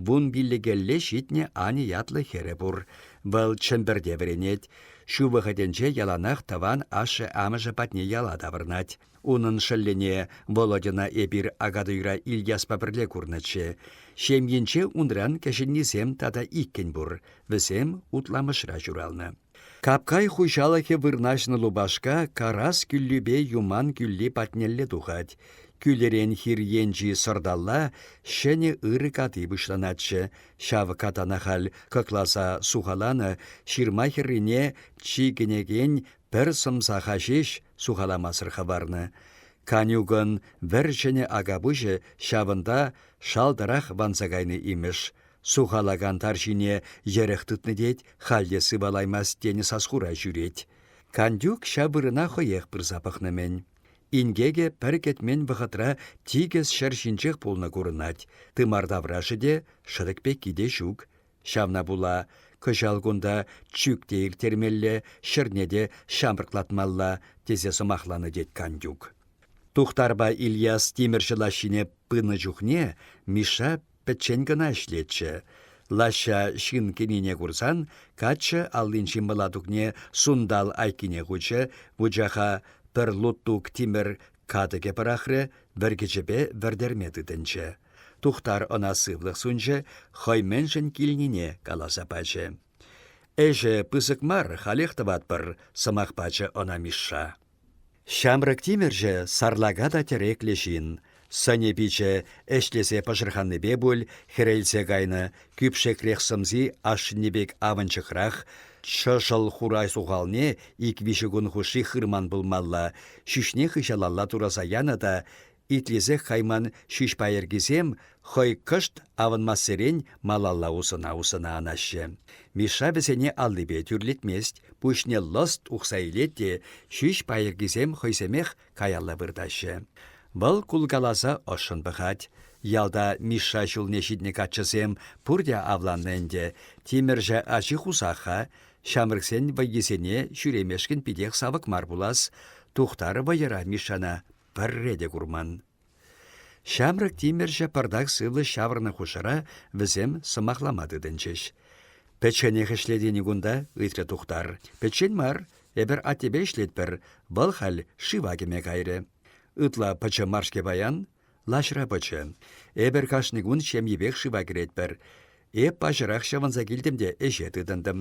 вунпиллӗкелле ҫитнӗ Аня ятлӑ хӗрӗ пур. Вӑл Чӗмпӗрте вӗренет. Ҫу вӑхӑтӗнче яланах тӑван ашшӗ-амӑшӗ патне яла таврӑнать. Унӑн шӑллӗне Володьӑна эпир Акатуйра Ильяспа пӗрле курнӑччӗ. Ҫемйинче унран кӗҫӗннисем тата иккӗн пур. Вӗсем Утламӑшра ҫуралнӑ. Капкай хуҫалӑхӗ вырнаҫнӑ лупашка Карас кӳллипе Юман кӳлли патнелле тухать. Кӳлӗрен хир енчи сӑрталла ҫӗнӗ ырӑ кати пуҫланатчӗ. Ҫав катана халь кӑкласа сухаланӑ ҫырма хӗррине чикӗнекен пӗр сӑмсаха ҫеҫ сухаламасӑр хӑварнӑ. Канюкӑн вӗр-ҫӗнӗ акапуҫӗ ҫавӑнта шалтӑрах ванса кайнӑ имӗш. Сухалакан тарҫине йӗрӗх тытнӑ тет, халь те сывалаймасть тенӗ сас-хура ҫӳрет. Кантюк ҫав вырӑна хӑех пырса пӑхнӑ-мӗн. Инкекӗ пӗр кӗтмен вӑхӑтра тикӗс ҫӗр ҫинчех пулнӑ курӑнать, тымар таврашӗ те, шӑтӑк пекки те ҫук. Ҫавна пула кӑҫал кунта чӳк те ирттермелле, ҫӗрне те ҫамрӑклатмалла, тесе сӑмахланӑ тет Кантюк. Тухтарпа Ильяс тимӗрҫӗ лаҫҫине пынӑ чухне Миша пӗччен кӑна ӗҫлетчӗ. Лаҫҫа ҫын кӗнине курсан каччӑ аллинчи мӑлатукне сунтал айккине хучӗ, вучаха пӗр луттук тимӗр катӑкӗ пӑрахрӗ, вӗркӗчӗпе вӗртерме тытӑнчӗ. Тухтар ӑна сывлӑх сунчӗ, хӑй мӗншӗн килнине каласа пачӗ. «Ӗҫӗ пысӑк мар, халех тӑватпӑр», — сӑмах пачӗ ӑна Мишша. Ҫамрӑк тимӗрҫӗ сарлака та тӗреклӗ ҫын. Сӑнӗ-пичӗ ӗҫлесе пӑшӑрханнипе пуль хӗрелсе кайнӑ, кӳпшекрех сӑмси ашшӗнни пек авӑнчӑкрах, чӑшӑл хура сухалне ик-виҫӗ кун хушши хырман пулмалла, ҫӳҫне хыҫалалла тураса янӑ та итлесех кайман ҫӳҫ пайӑркисем хӑй кӑшт авӑнмассерен малалла усӑна-усӑна анаҫҫӗ. Миша вӗсене аллипе тӳрлетмест, пуҫне лӑст ухса илет те ҫӳҫ пайӑркисем хӑйсемех каялла выртаҫҫӗ. Вӑл кулкаласа ӑшшӑн пӑхать. Ялта Мишша ҫулне ҫитнӗ каччӑсем пурте авланнӑ ӗнтӗ, тимӗрҫӗ ачи хусах-ха, ҫамрӑксен вӑййисене ҫӳремешкӗн питех савӑк мар пулас. Тухтар вӑйӑра Мишшана пӗрре те курман. Ҫамрӑк тимӗрҫӗ пӑртак сывлӑш ҫавӑрнӑ хушӑра вӗсем сӑмахлама тытӑнчӗҫ. «Пӗчченех ӗҫлетӗн-и кунта?» — ыйтрӗ Тухтар. «Пӗччен мар, эпӗр аттепе ӗҫлетпӗр, вӑл халь шыва кӗме кайрӗ. Ытла пӑчӑ мар-ҫке паян?» Лаҫра пӑчӑ. Эпӗр кашни кун ҫемйипех шыва кӗретпӗр. Эп паҫӑрах ҫӑвӑнса килтӗм те ӗҫе тытӑнтӑм.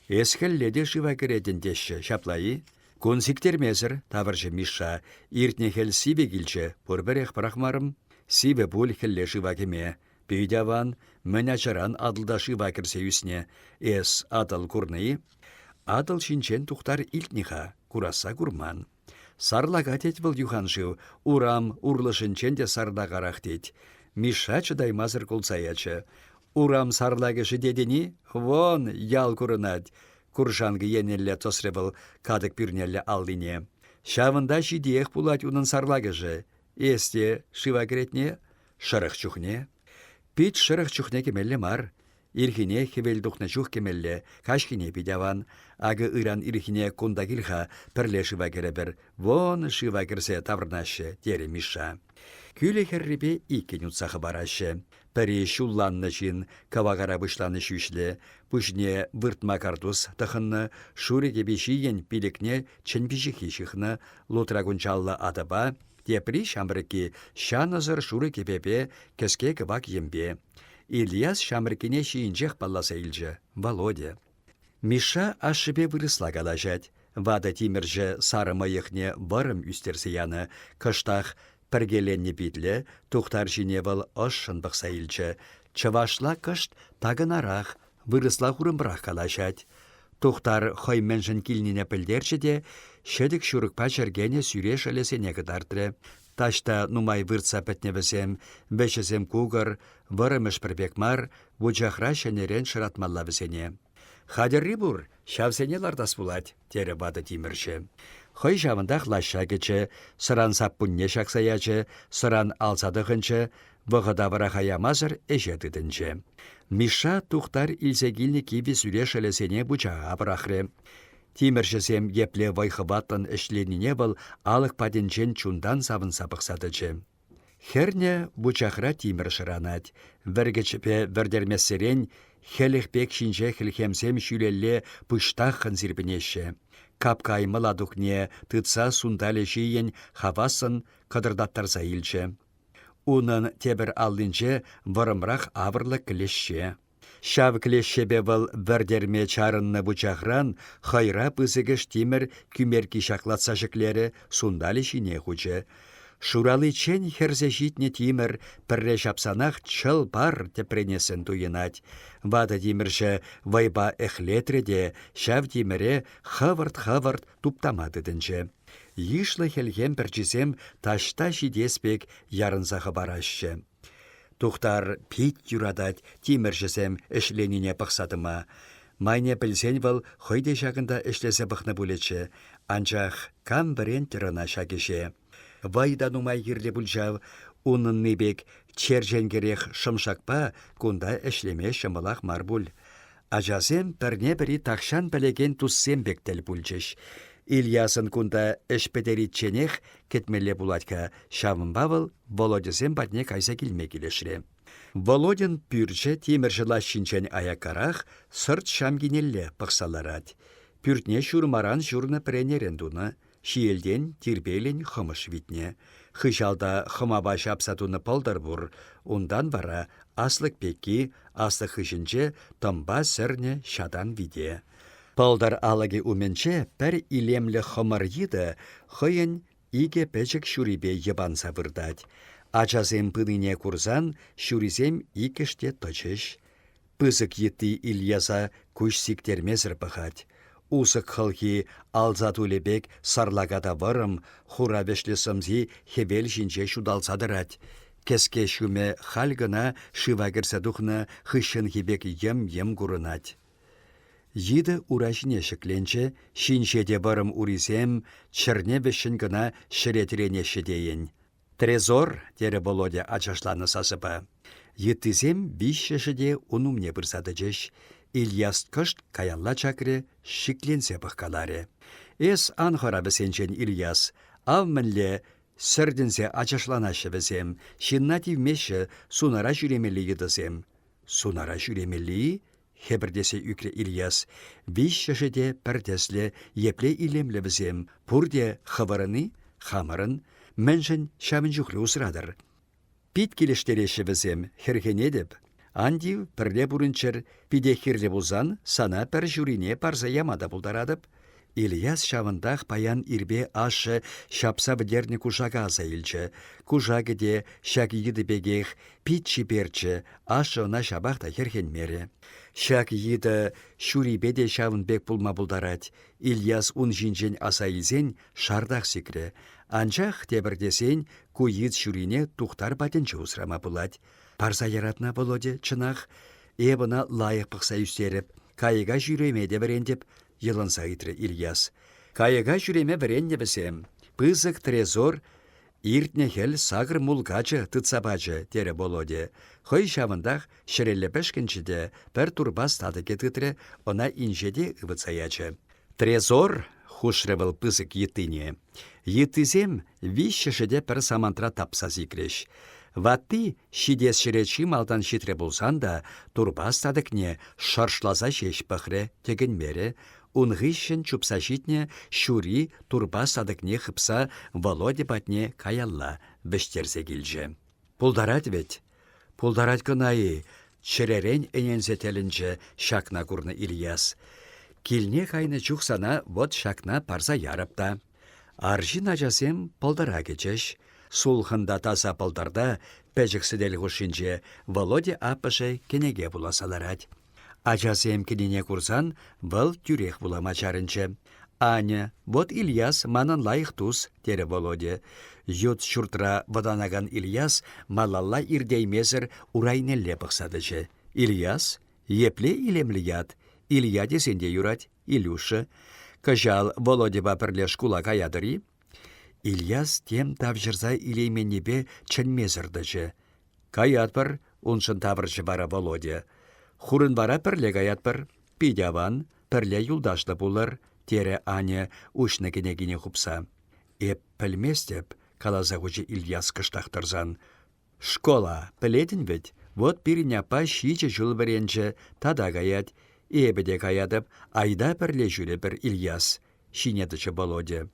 Эс хӗлле те шыва кӗретӗн теҫҫӗ, ҫапла-и? Кун сиктермесӗр, тавӑрчӗ Мишша. Иртнӗ хӗл сивӗ килчӗ, пурпӗрех пӑрахмарӑм. Сивӗ пуль хӗлле шыва кӗме. Пит аван, мӗн ачаран Атӑлта шыва кӗрсе ӳснӗ. Эс Атӑл курнӑ-и? Атӑл ҫинчен Тухтар илтнӗ-ха, курасса курман. Сарлака тет вӑл юханшыв, урам урлӑшӗнчен те сарлакарах тет. Мишша чӑтаймасӑр кулса ячӗ. Урам сарлакӑшӗ тетӗн-и? Вон, ял курӑнать. Куршанкӑ еннелле тӑсрӗ вӑл катӑк пӳрнеллӗ аллине. Ҫавӑнта ҫитиех пулать унӑн сарлакӑшӗ. Эс те шыва кӗретне? Шӑрӑх чухне. Пит шӑрӑх чухне кӗмелле мар. Ирхине хӗвел тухнӑ чух кӗмелле, каҫхине пит аван. Акӑ ыран ирхине кунта кил-ха, пӗрле шыва кӗрӗпӗр. Вон шыва кӗрсе таврӑнаҫҫӗ, терӗ Миша. Кӳлӗ хӗррипе иккӗн утса хӑпараҫҫӗ. Пӗри ҫулланнӑ ҫын, кӑвакара пуҫланӑ ҫӳҫлӗ, пуҫне выртма картус тӑхӑннӑ, шурӑ кӗпи ҫийӗн пилӗкне чӗн пиҫиххи ҫыхнӑ, лутра кунчаллӑ атӑпа, тепри ҫамрӑкки ҫанӑсӑр шурӑ кӗпепе, кӗске кӑвак йӗмпе. Ильяс ҫамрӑккине ҫийӗнчех палласа илчӗ: Володя. Миша ашшӗпе вырӑсла калаҫать. Ватӑ тимӗрҫӗ сарӑ мӑйӑхне вӑрӑм ӳстерсе янӑ, кӑштах пӗркеленнӗ питлӗ, Тухтар ҫине вӑл ӑшшӑн пӑхса илчӗ. Чӑвашла кӑшт такӑнарах, вырӑсла хурӑмрах калаҫать. Тухтар хӑй мӗншӗн килнине пӗлтерчӗ те ҫӗтӗк-ҫурӑкпа чӗркенӗ сӳре шӑлӗсене кӑтартрӗ. Таҫта нумай выртса пӗтнӗ вӗсем, вӗҫӗсем кукӑр, вӑрӑмӗш пӗр пек мар, вучахра ҫӗнӗрен шӑратмалла вӗсене. «Хатӗрри пур, ҫавсене лартас пулать», терӗ ватӑ тимӗрҫӗ. Хӑй ҫавӑнтах лаҫҫа кӗчӗ, сӑран саппунне ҫакса ячӗ, сӑран алса тӑхӑнчӗ, вӑхӑта вӑраха ямасӑр ӗҫе тытӑнчӗ. Мишша Тухтар илсе килнӗ кивӗ сӳре шӑлӗсене вучаха пӑрахрӗ. Тимӗрҫӗсем епле вӑй-хӑватлӑн ӗҫленине вӑл алӑк патӗнчен чунтан савӑнса пӑхса тӑчӗ. Хӗрнӗ вучахра тимӗр шӑранать, вӗркӗчпе вӗртермессерен хӗлӗх пек ҫинҫе хӗлхемсем ҫӳлелле пуҫтаххӑн сирпӗнеҫҫӗ. Капкай мӑлатукне тытса сунталӗ ҫийӗн хавассӑн кӑтӑртаттарса илчӗ. Унӑн тепӗр аллинче вӑрӑмрах авӑрлӑ клеще. Ҫав клещепе вӑл вӗртерме чарӑннӑ вучахран хӑйра пысӑкӑш тимӗр кӳмеркки ҫаклатса ҫӗклерӗ, сунталӗ ҫине хучӗ. Шураличчен хӗрсе ҫитнӗ тимӗр пӗрре ҫапсанах чӑл-пар тӗпренессӗн туйӑнать. Ватӑ тимӗрҫӗ вӑйпа ӗхлетрӗ те ҫав тимӗре хӑвӑрт-хӑвӑрт туптама тытӑнчӗ. Йышлӑ хӗлхем пӗрчисем таҫта ҫитес пек ярӑнса хӑпараҫҫӗ. Тухтар пит юратать тимӗрҫӗсем ӗҫленине пӑхса тӑма. Майне пӗлсен вӑл хӑй те ҫакӑнта ӗҫлесе пӑхнӑ пулӗччӗ, анчах кам вӗренттӗр ӑна ҫак ӗҫе? Вӑй та нумай кирлӗ пуль ҫав, унӑнни пек черченкӗрех шӑмшакпа кунта ӗҫлеме ҫӑмӑлах мар пуль. Ачасем пӗрне-пӗри тахҫан пӗлекен туссем пек тӗл пулчӗҫ. Ильясӑн кунта ӗҫ пӗтеричченех кӗтмелле пулать-ха, ҫавӑнпа вӑл Володьӑсем патне кайса килме килӗшрӗ. Володьӑн пӳрчӗ тимӗрҫӗ лаҫҫинчен аяккарах сӑрт ҫамкинелле пӑхса ларать. Пӳртне ҫурмаран ҫурнӑ пӗренерен тунӑ, ҫиелтен тирпейлӗн хӑмӑш витнӗ. Хыҫалта хӑмапа ҫапса тунӑ пӑлтӑр пур, унтан вара аслӑк пекки, аслӑк хыҫӗнче тӑмпа сӗрнӗ ҫатан вите. Пӑлтӑр алӑкӗ умӗнче пӗр илемлӗ хӑмӑр йытӑ хӑйӗн икӗ пӗчӗк ҫурипе йӑпанса выртать. Ачасем пынине курсан ҫурисем иккӗш те тӑчӗҫ. Пысӑк йытти Ильяса куҫ сиктермесӗр пӑхать. Усӑк хӑлхи алса тулӗ пек сарлака та вӑрӑм, хура вӗҫлӗ сӑмси хӗвел ҫинче ҫуталса тӑрать. Кӗске ҫумӗ халь кӑна шыва кӗрсе тухнӑ хыҫҫӑнхи пек йӑм-йӑм курӑнать. Йытӑ ура ҫине ҫӗкленчӗ, ҫинҫе те вӑрӑм урисем чӗрне вӗҫҫӗн кӑна ҫӗре тӗренеҫҫӗ тейӗн. «Трезор!» терӗ Володя ачашланӑ сасӑпа. Йыттисем виҫҫӗшӗ те ун умне пырса тӑчӗҫ. Ильяс кӑшт каялла чакрӗ, шикленсе пӑхкаларӗ. «Эс ан хӑра вӗсенчен, Ильяс. Ав мӗнле сӗртӗнсе ачашланаҫҫӗ вӗсем, ҫынна тивмеҫҫӗ сунара ҫӳремелли йытӑсем». «Сунара ҫӳремелли-и?» хӗпӗртесе ӳкрӗ Ильяс. Виҫҫӗшӗ те пӗр тӗслӗ, епле илемлӗ вӗсем, пурте хӑвӑрӑн-и, хамӑрӑн. Мӗншӗн ҫавӑн чухлӗ усратӑр? Пит килӗштереҫҫӗ вӗсем, хӗрхенетӗп. Ан тив, пӗрле пурӑнччӑр, питех кирлӗ пулсан сана пӗр ҫурине парса яма та пултаратӑп. Ильяс ҫавӑнтах паян ирпе ашшӗ ҫапса пӗтернӗ кушака аса илчӗ. Кушакӗ те ҫак йытӑ пекех пит чиперччӗ, ашшӗ ӑна ҫапах та хӗрхенмерӗ. Ҫак йытӑ ҫурипе те ҫавӑн пек пулма пултарать. Ильяс ун ҫинчен аса илсен шартах сикрӗ. Анчах, тепӗр тесен, ку йыт ҫурине Тухтар патӗнче усрама пулать. Парса яратна, Володя, чӑнах. Эп ӑна лайӑх пӑхса ӳстерӗп, кайӑка ҫӳреме те вӗрентӗп, йӑлӑнса ыйтрӗ Ильяс. Кайӑка ҫӳреме вӗреннӗ вӗсем. Пысӑк трезор иртнӗ хӗл сакӑр мулкачӑ тытса пачӗ, терӗ Володя. Хӑй ҫавӑнтах ҫӗрелле пӗшкӗнчӗ те пӗр турпас татӑкӗ тытрӗ, ӑна инҫете ывӑтса ячӗ. Трезор, хушрӗ вӑл пысӑк йыттине. Йыттисем виҫҫӗшӗ те пӗр самантра тапса сикрӗҫ. Ватти ҫитес ҫӗре чи малтан ҫитрӗ пулсан та турпас татӑкне шӑршласа ҫеҫ пӑхрӗ, тӗкӗнмерӗ. Ун хыҫҫӑн чупса ҫитнӗ ҫури турпас татӑкне хыпса Володя патне каялла вӗҫтерсе килчӗ. Пултарать вӗт. Пултарать кӑна-и? Чӗререн ӗненсе тӗлӗнчӗ ҫакна курнӑ Ильяс. Килне кайнӑ чух сана вӑт ҫакна парса ярӑп та. Арҫын ачасем пӑлтӑра кӗчӗҫ. Сулхӑнта таса пӑлтӑрта пӗчӗк сӗтел хушшинче Володя аппӑшӗ кӗнеке вуласа ларать. Ачасем кӗнине курсан вӑл тӳрех вулама чарӑнчӗ. «Аня, вот Ильяс манӑн лайӑх тус», терӗ Володя. Ют ҫуртра вӑтанакан Ильяс малалла иртеймесӗр урайнелле пӑхса тӑчӗ. «Ильяс? Епле илемлӗ ят. Илья тесен те юрать, Илюша. Кӑҫал Володьӑпа пӗрле шкула каятӑр-и?» Ильяс тем тавҫӑрса илейменнипе чӗнмесӗр тӑчӗ. «Каятпӑр», — уншӑн тавӑрчӗ вара Володя. «Хурӑнвара пӗрле каятпӑр. Пит аван, пӗрле юлташлӑ пулӑр», — терӗ Аня уҫнӑ кӗнекине хупса. «Эп пӗлместӗп», — каласа хучӗ Ильяс кӑштах тӑрсан. «Школа, пӗлетӗн вӗт, вот пирӗн аппа ҫичӗ ҫул вӗренчӗ, тата каять. Эпӗ те каятӑп, айта пӗрле ҫӳрӗпӗр, Ильяс», ҫине тӑчӗ Володя.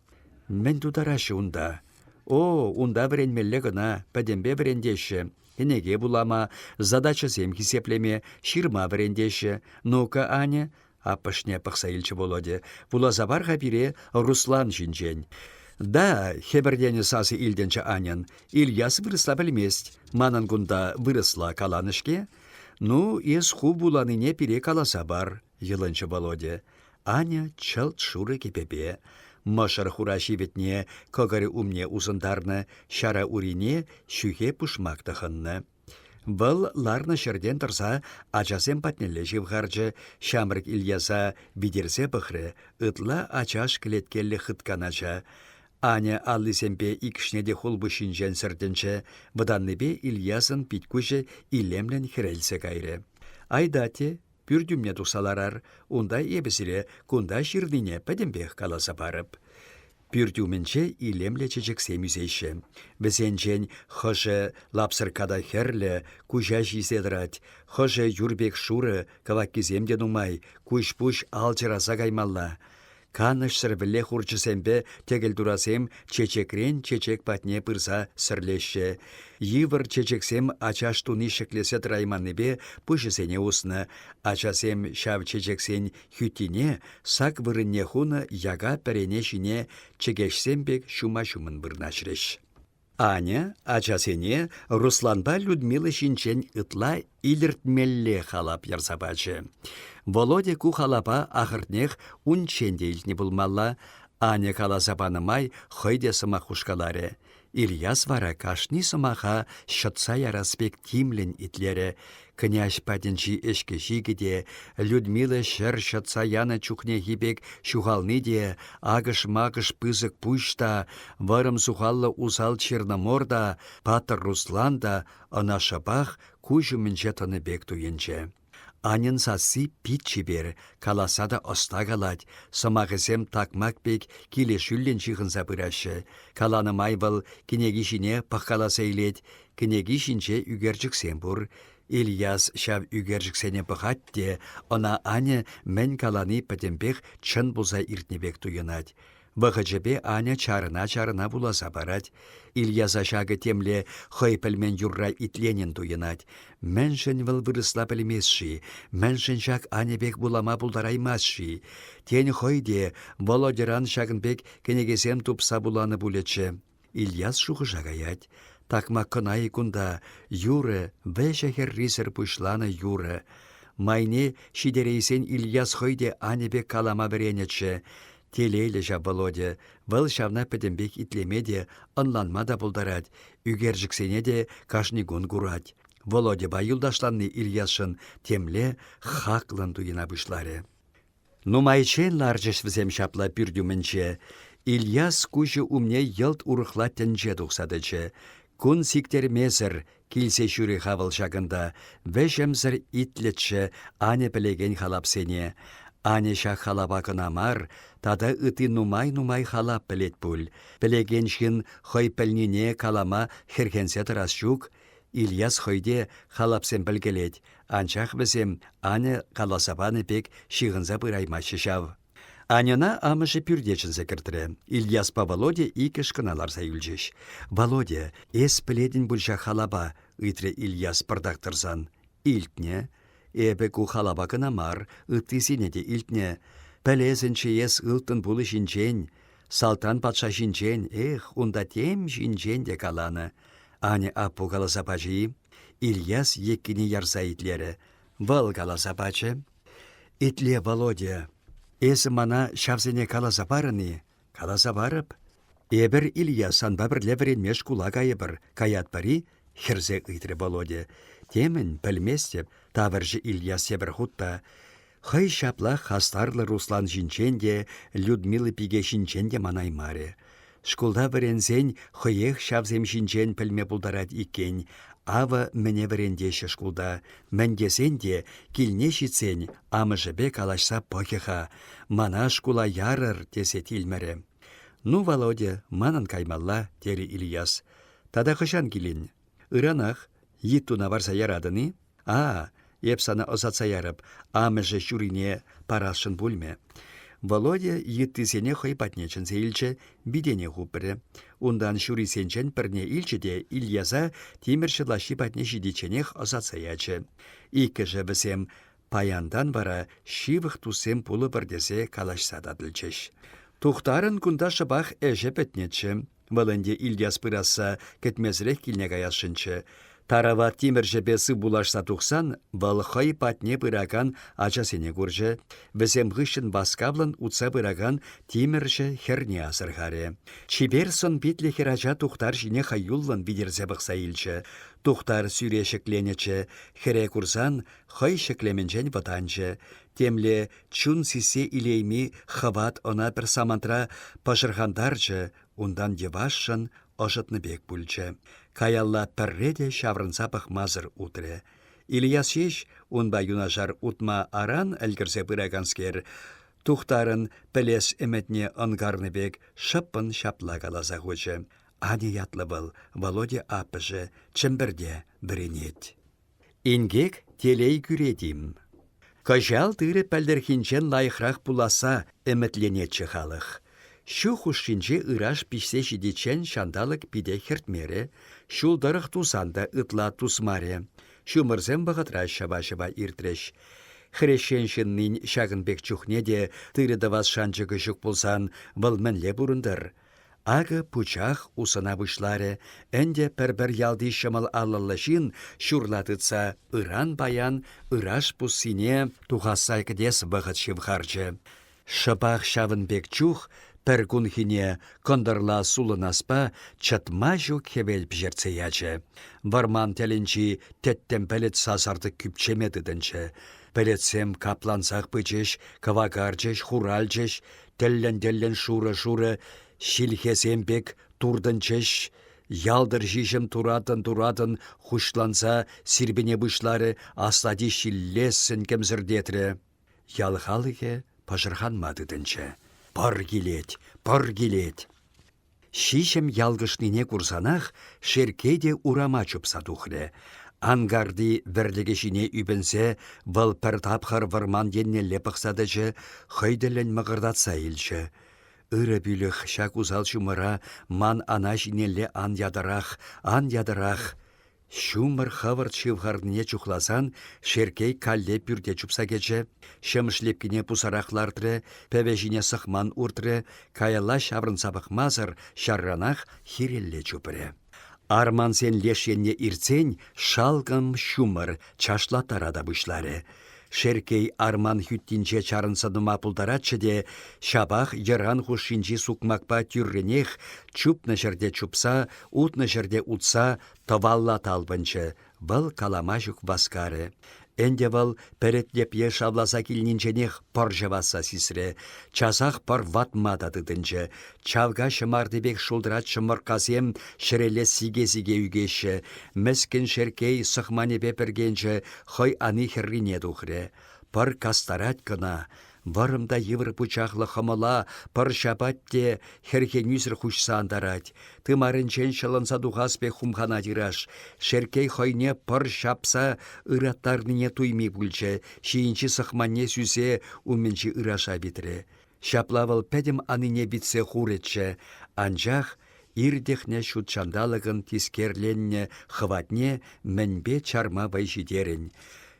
Мӗн тутараҫҫӗ унта? О, унта вӗренмелле кӑна, пӗтӗмпе вӗрентеҫҫӗ. Кӗнеке вулама, задачӑсем хисеплеме, ҫырма вӗрентеҫҫӗ. Ну-ка, Аня, аппӑшне пӑхса илчӗ Володя, вуласа пар-ха пире Руслан ҫинчен. Да, хӗпӗртенӗ сасӑ илтӗнчӗ Аньӑн. Ильяс вырӑсла пӗлмест. Манӑн кунта вырӑсла каланӑ-ҫке. Ну, эс ху вуланине пире каласа пар, йӑлӑнчӗ Володя. Аня чӑлт шурӑ кӗпепе, мӑшӑр хура ҫивӗтне кӑкӑрӗ умне усӑнтарнӑ, ҫара урине ҫӳхе пушмак тӑхӑннӑ. Вӑл ларнӑ ҫӗртен тӑрса ачасем патнелле ҫывхарчӗ, ҫамрӑк Ильяса витерсе пӑхрӗ, ытла ачаш кӗлеткеллӗ хыткан ача. Аня аллисемпе иккӗшне те хулпуҫҫинчен сӗртӗнчӗ, вӑтаннипе Ильясӑн пит-куҫӗ илемлӗн хӗрелсе кайрӗ. «Айдате, Пӳрт умне тухса ларар, унта эпӗ сире кунта ҫырнине пӗтӗмпех каласа парӑп. Пӳрт умӗнче илемлӗ чечексем ӳсеҫҫӗ. Вӗсенчен хӑшӗ лапсӑркка та хӗрлӗ, куҫа ҫисе тӑрать, хӑшӗ юр пек шурӑ, кӑваккисем те нумай, куҫ-пуҫ алчӑраса каймалла. Канӑҫсӑр вӗлле хурчӗсемпе тӗкӗлтурасем чечекрен чечек патне пырса сӗрлеҫҫӗ. Йывӑр чечексем ачаш туни ҫӗклесе тӑрайманнипе пуҫӗсене уснӑ. Ачасем ҫав чечексен хӳттине сак вырӑнне хунӑ яка пӗрене ҫине чӗкеҫсем пек ҫума-ҫумӑн вырнаҫрӗҫ. Аня ачасене Русланпа Людмила ҫинчен ытла илӗртмелле халап ярса пачӗ. Володя ку халапа ахӑртнех унччен те илтнӗ пулмалла. Аня каласа панӑ май хӑй те сӑмах хушкаларӗ. Ильяс вара кашни сӑмаха ҫӑтса ярас пек тимлӗн итлерӗ. Князь патӗнчи ӗҫкӗ-ҫикӗ те, Людмила ҫӗр ҫӑтса янӑ чухнехи пек ҫухални те, акӑш-макӑш пысӑк пуҫ та, вӑрӑм сухаллӑ усал Черномор та, паттӑр Руслан та ӑна шӑпах куҫ умӗнче тӑнӑ пек туйӑнчӗ. Аньӑн сасси пит чипер, каласа та ӑста калать, сӑмахӗсем такмак пек килӗшӳллӗн ҫыхӑнса пыраҫҫӗ. Каланӑ май вӑл кӗнеки ҫине пӑхкаласа илет, кӗнеки ҫинче ӳкерчӗксем пур. Ильяс ҫав ӳкерчӗксене пӑхать те ӑна Аня мӗн калани пӗтӗмпех чӑн пулса иртнӗ пек туйӑнать. Вӑхӑчӗпе Аня чарӑна-чарӑна вуласа парать. Ильяса ҫакӑ темле хӑй пӗлмен юрра итленӗн туйӑнать. Мӗншӗн вӑл вырӑсла пӗлмест-ши? Мӗншӗн ҫак Аня пек вулама пултараймасть-ши? Тен, хӑй те Володьӑран ҫакӑн пек кӗнекесем тупса вуланӑ пулӗччӗ. Ильяс шухӑша каять. Такмак кӑна-и кунта, юрӑ, вӗҫӗ-хӗррисӗр пуҫланӑ юрӑ. Майне ҫитерейсен Ильяс хӑй те Аня пек калама вӗренӗччӗ. Телейлӗ ҫав Володя, вӑл ҫавна пӗтӗмпех итлеме те, ӑнланма та пултарать, ӳкерчӗксене те кашни кун курать. Володьӑпа юлташланни Ильясшӑн темле хаклӑн туйӑна пуҫларӗ. Нумайччен ларчӗҫ вӗсем ҫапла пӳрт умӗнче. Ильяс куҫӗ умне йӑлт урӑхла тӗнче тухса тӑчӗ. Кун сиктермесӗр килсе ҫӳрӗ-ха вӑл ҫакӑнта, вӗҫӗмсӗр итлӗччӗ Аня пӗлекен халапсене. Аня ҫак халапа кӑна мар, тата ытти нумай-нумай халап пӗлет пуль. Пӗлекен ҫын хӑй пӗлнине калама хӗрхенсе тӑрас ҫук. Ильяс хӑй те халапсем пӗлкелет, анчах вӗсем Аня каласа панӑ пек ҫыхӑнса пыраймаҫҫӗ ҫав. Аньӑна амӑшӗ пӳрте чӗнсе кӗртрӗ. Ильяспа Володя иккӗш кӑна ларса юлчӗҫ. «Володя, эс пӗлетӗн пуль ҫак халапа?» ыйтрӗ Ильяс пӑртак тӑрсан. «Илтнӗ. Эпӗ ку халапа кӑна мар, ыттисене те илтнӗ. Пӗлесӗнччӗ эс ылтӑн пулӑ ҫинчен. Салтан патша ҫинчен, эх, унта тем ҫинчен те каланӑ. Аня аппу каласа пачӗ-и? Ильяс еккине ярса итлерӗ. Вӑл каласа пачӗ. Итле, Володя, эсӗ мана ҫавсене каласа парӑн-и? Каласа парӑп. Эпӗр Илья санпа пӗрле вӗренме шкула кайӑпӑр. Каятпӑр-и? хӗрсе ыйтрӗ Володя. Темӗн, пӗлместӗп, тавӑрчӗ Илья тепӗр хут та. Хӑй ҫаплах хастарлӑ Руслан ҫинчен те, Людмила пике ҫинчен те манаймарӗ. Шкулта вӗренсен хӑех ҫавсем ҫинчен пӗлме пултарать иккен. Авӑ мӗне вӗрентеҫҫӗ шкулта. Мӗн тесен те килне ҫитсен амӑшӗпе калаҫса пӑхӗ-ха. Мана шкула ярӑр тесе тилмӗрӗ. «Ну, Володя, манӑн каймалла», терӗ Ильяс. «Тата хӑҫан килен? Ыранах. Йыттуна парса яратӑн-и?» «А, эп сана ӑсатса ярӑп, амӑшӗ ҫурине парасшӑн пулмӗ». Володя йыттисене хӑй патне чӗнсе илчӗ, витене хупрӗ. Унтан ҫурисенчен пӗрне илчӗ те Ильяса тимӗрҫӗ лаҫҫи патне ҫитичченех ӑсатса ячӗ. Иккӗшӗ вӗсем паянтан вара ҫывӑх туссем пулӑпӑр тесе калаҫса татӑлчӗҫ. Тухтарӑн кунта шӑпах ӗҫӗ пӗтнӗччӗ. Вӑл ӗнтӗ Ильяс пырасса кӗтмесӗрех килне каясшӑнччӗ. Тарават тимӗрҫӗпе сывпуллашса тухсан вӑл хӑй патне пыракан ачасене курчӗ, вӗсем хыҫҫӑн васкавлӑн утса пыракан тимӗрҫӗ хӗрне асӑрхарӗ. Чипер сӑн-питлӗ хӗрача Тухтар ҫине хӑюллӑн витерсе пӑхса илчӗ. Тухтар сӳре ҫӗкленӗччӗ, хӗре курсан хӑй ҫӗклемӗнчен вӑтанчӗ. Темле чун сиссе илейми хӑват ӑна пӗр самантра пӑшӑрхантарчӗ, унтан йӑвашшӑн ӑшӑтнӑ пек пулчӗ. Каялла пӗрре те ҫаврӑнса пӑхмасӑр утрӗ. Ильяс ҫеҫ, унпа юнашар утма аран ӗлкӗрсе пыраканскер, Тухтарӑн пӗлес ӗмӗтне ӑнкарнӑ пек шӑппӑн ҫапла каласа хучӗ. Аня ятлӑ вӑл, Володя аппӑшӗ, Чӗмпӗрте вӗренет. Инкек телей кӳрет-им? Кӑҫал тырӑ пӗлтӗрхинчен лайӑхрах пуласса ӗмӗтленетчӗ халӑх. Ҫу хушшинче ыраш пиҫсе ҫитиччен ҫанталӑк питех хӗртмерӗ, ҫул тӑрӑх тусан та ытла тусмарӗ. Ҫумӑрсем вӑхӑтра ҫӑва-ҫӑва иртрӗҫ. Хресчен ҫыннин ҫакӑн пек чухне те тырӑ тӑвас шанчӑкӗ ҫук пулсан вӑл мӗнле пурӑнтӑр? Акӑ пучах усӑна пуҫларӗ, ӗнтӗ пӗр-пӗр ялти ҫӑмӑл алӑллӑ ҫын ҫурла тытса ыран-паян ыраш пуссине тухасса кӗтес вӑхӑт ҫывхарчӗ. Шӑпах ҫавӑн пек чух пӗр кунхине кӑнтӑрла сулӑнаспа чӑтма ҫук хӗвел пӗҫертсе ячӗ. Вӑрман тӗлӗнчи тӗттӗм пӗлӗт сасартӑк кӳпчеме тытӑнчӗ. Пӗлӗтсем каплансах пычӗҫ, кӑвакарчӗҫ, хуралчӗҫ, тӗллӗн-тӗллӗн шурӑ-шурӑ ҫилхесем пек туртӑнчӗҫ, ялтӑр ҫиҫӗм туратӑн-туратӑн хуҫланса сирпӗне пуҫларӗ, аслати ҫиллессӗн кӗмсӗртетрӗ. Ял халӑхӗ пӑшӑрханма тытӑнчӗ. Пӑр килет, пӑр килет. Ҫиҫӗм ялкӑшнине курсанах Шерккей те урама чупса тухрӗ. Анкарти вӗрлӗкӗ ҫине ӳпӗнсе вӑл пӗр тапхӑр вӑрман еннелле пӑхса тӑчӗ, хӑй тӗллӗн мӑкӑртатса илчӗ. Ырӑ пӳлӗх ҫак усал ҫумӑра ман ана ҫинелле ан ятӑрах, ан ятӑрах. Ҫумӑр хӑвӑрт ҫывхарнине чухласан Шерккей калле пӳрте чупса кӗчӗ, ҫӑм шлепкине пусарах лартрӗ, пӗве ҫине сӑхман уртрӗ, каялла ҫаврӑнса пӑхмасӑр ҫарранах хирелле чупрӗ. Армансен леш енне иртсен шалкӑм ҫумӑр чашлаттара та пуҫларӗ. Шерккей арман хӳттинче чарӑнса тӑма пултаратчӗ те, ҫапах йӑран хушшинчи сукмакпа тӳррӗнех чупнӑ ҫӗрте чупса, утнӑ ҫӗрте утса тӑвалла талпӑнчӗ, вӑл калама ҫук васкарӗ. Ӗнтӗ вӑл пӗрӗтлепье шавласа килнинченех пӑр ҫӑвасса сисрӗ, часах пӑр ватма та тытӑнчӗ. Чавка ҫӑмарти пек шултра чӑмӑрккасем ҫӗрелле сике-сике ӳкеҫҫӗ. Мӗскӗн Шерккей сӑхманӗпе пӗркенчӗ хӑй ани хӗррине тухрӗ. Пӑр кастарать кӑна. Вӑрӑм та йывӑр пучахлӑ хӑмӑла пӑр ҫапать те хӗрхенӳсӗр хуҫса антарать. Тымарӗнчен ҫӑлӑнса тухас пек хумханать ыраш. Шерккей хӑйне пӑр ҫапса ыраттарнине туйми пулчӗ, ҫийӗнчи сӑхманне сӳсе умӗнчи ыраша витрӗ. Ҫапла вӑл пӗтӗм анине витсе хурӗччӗ, анчах иртӗхнӗ ҫут ҫанталӑкӑн тискерленнӗ хӑватне мӗнпе чарма вӑй ҫитерӗн.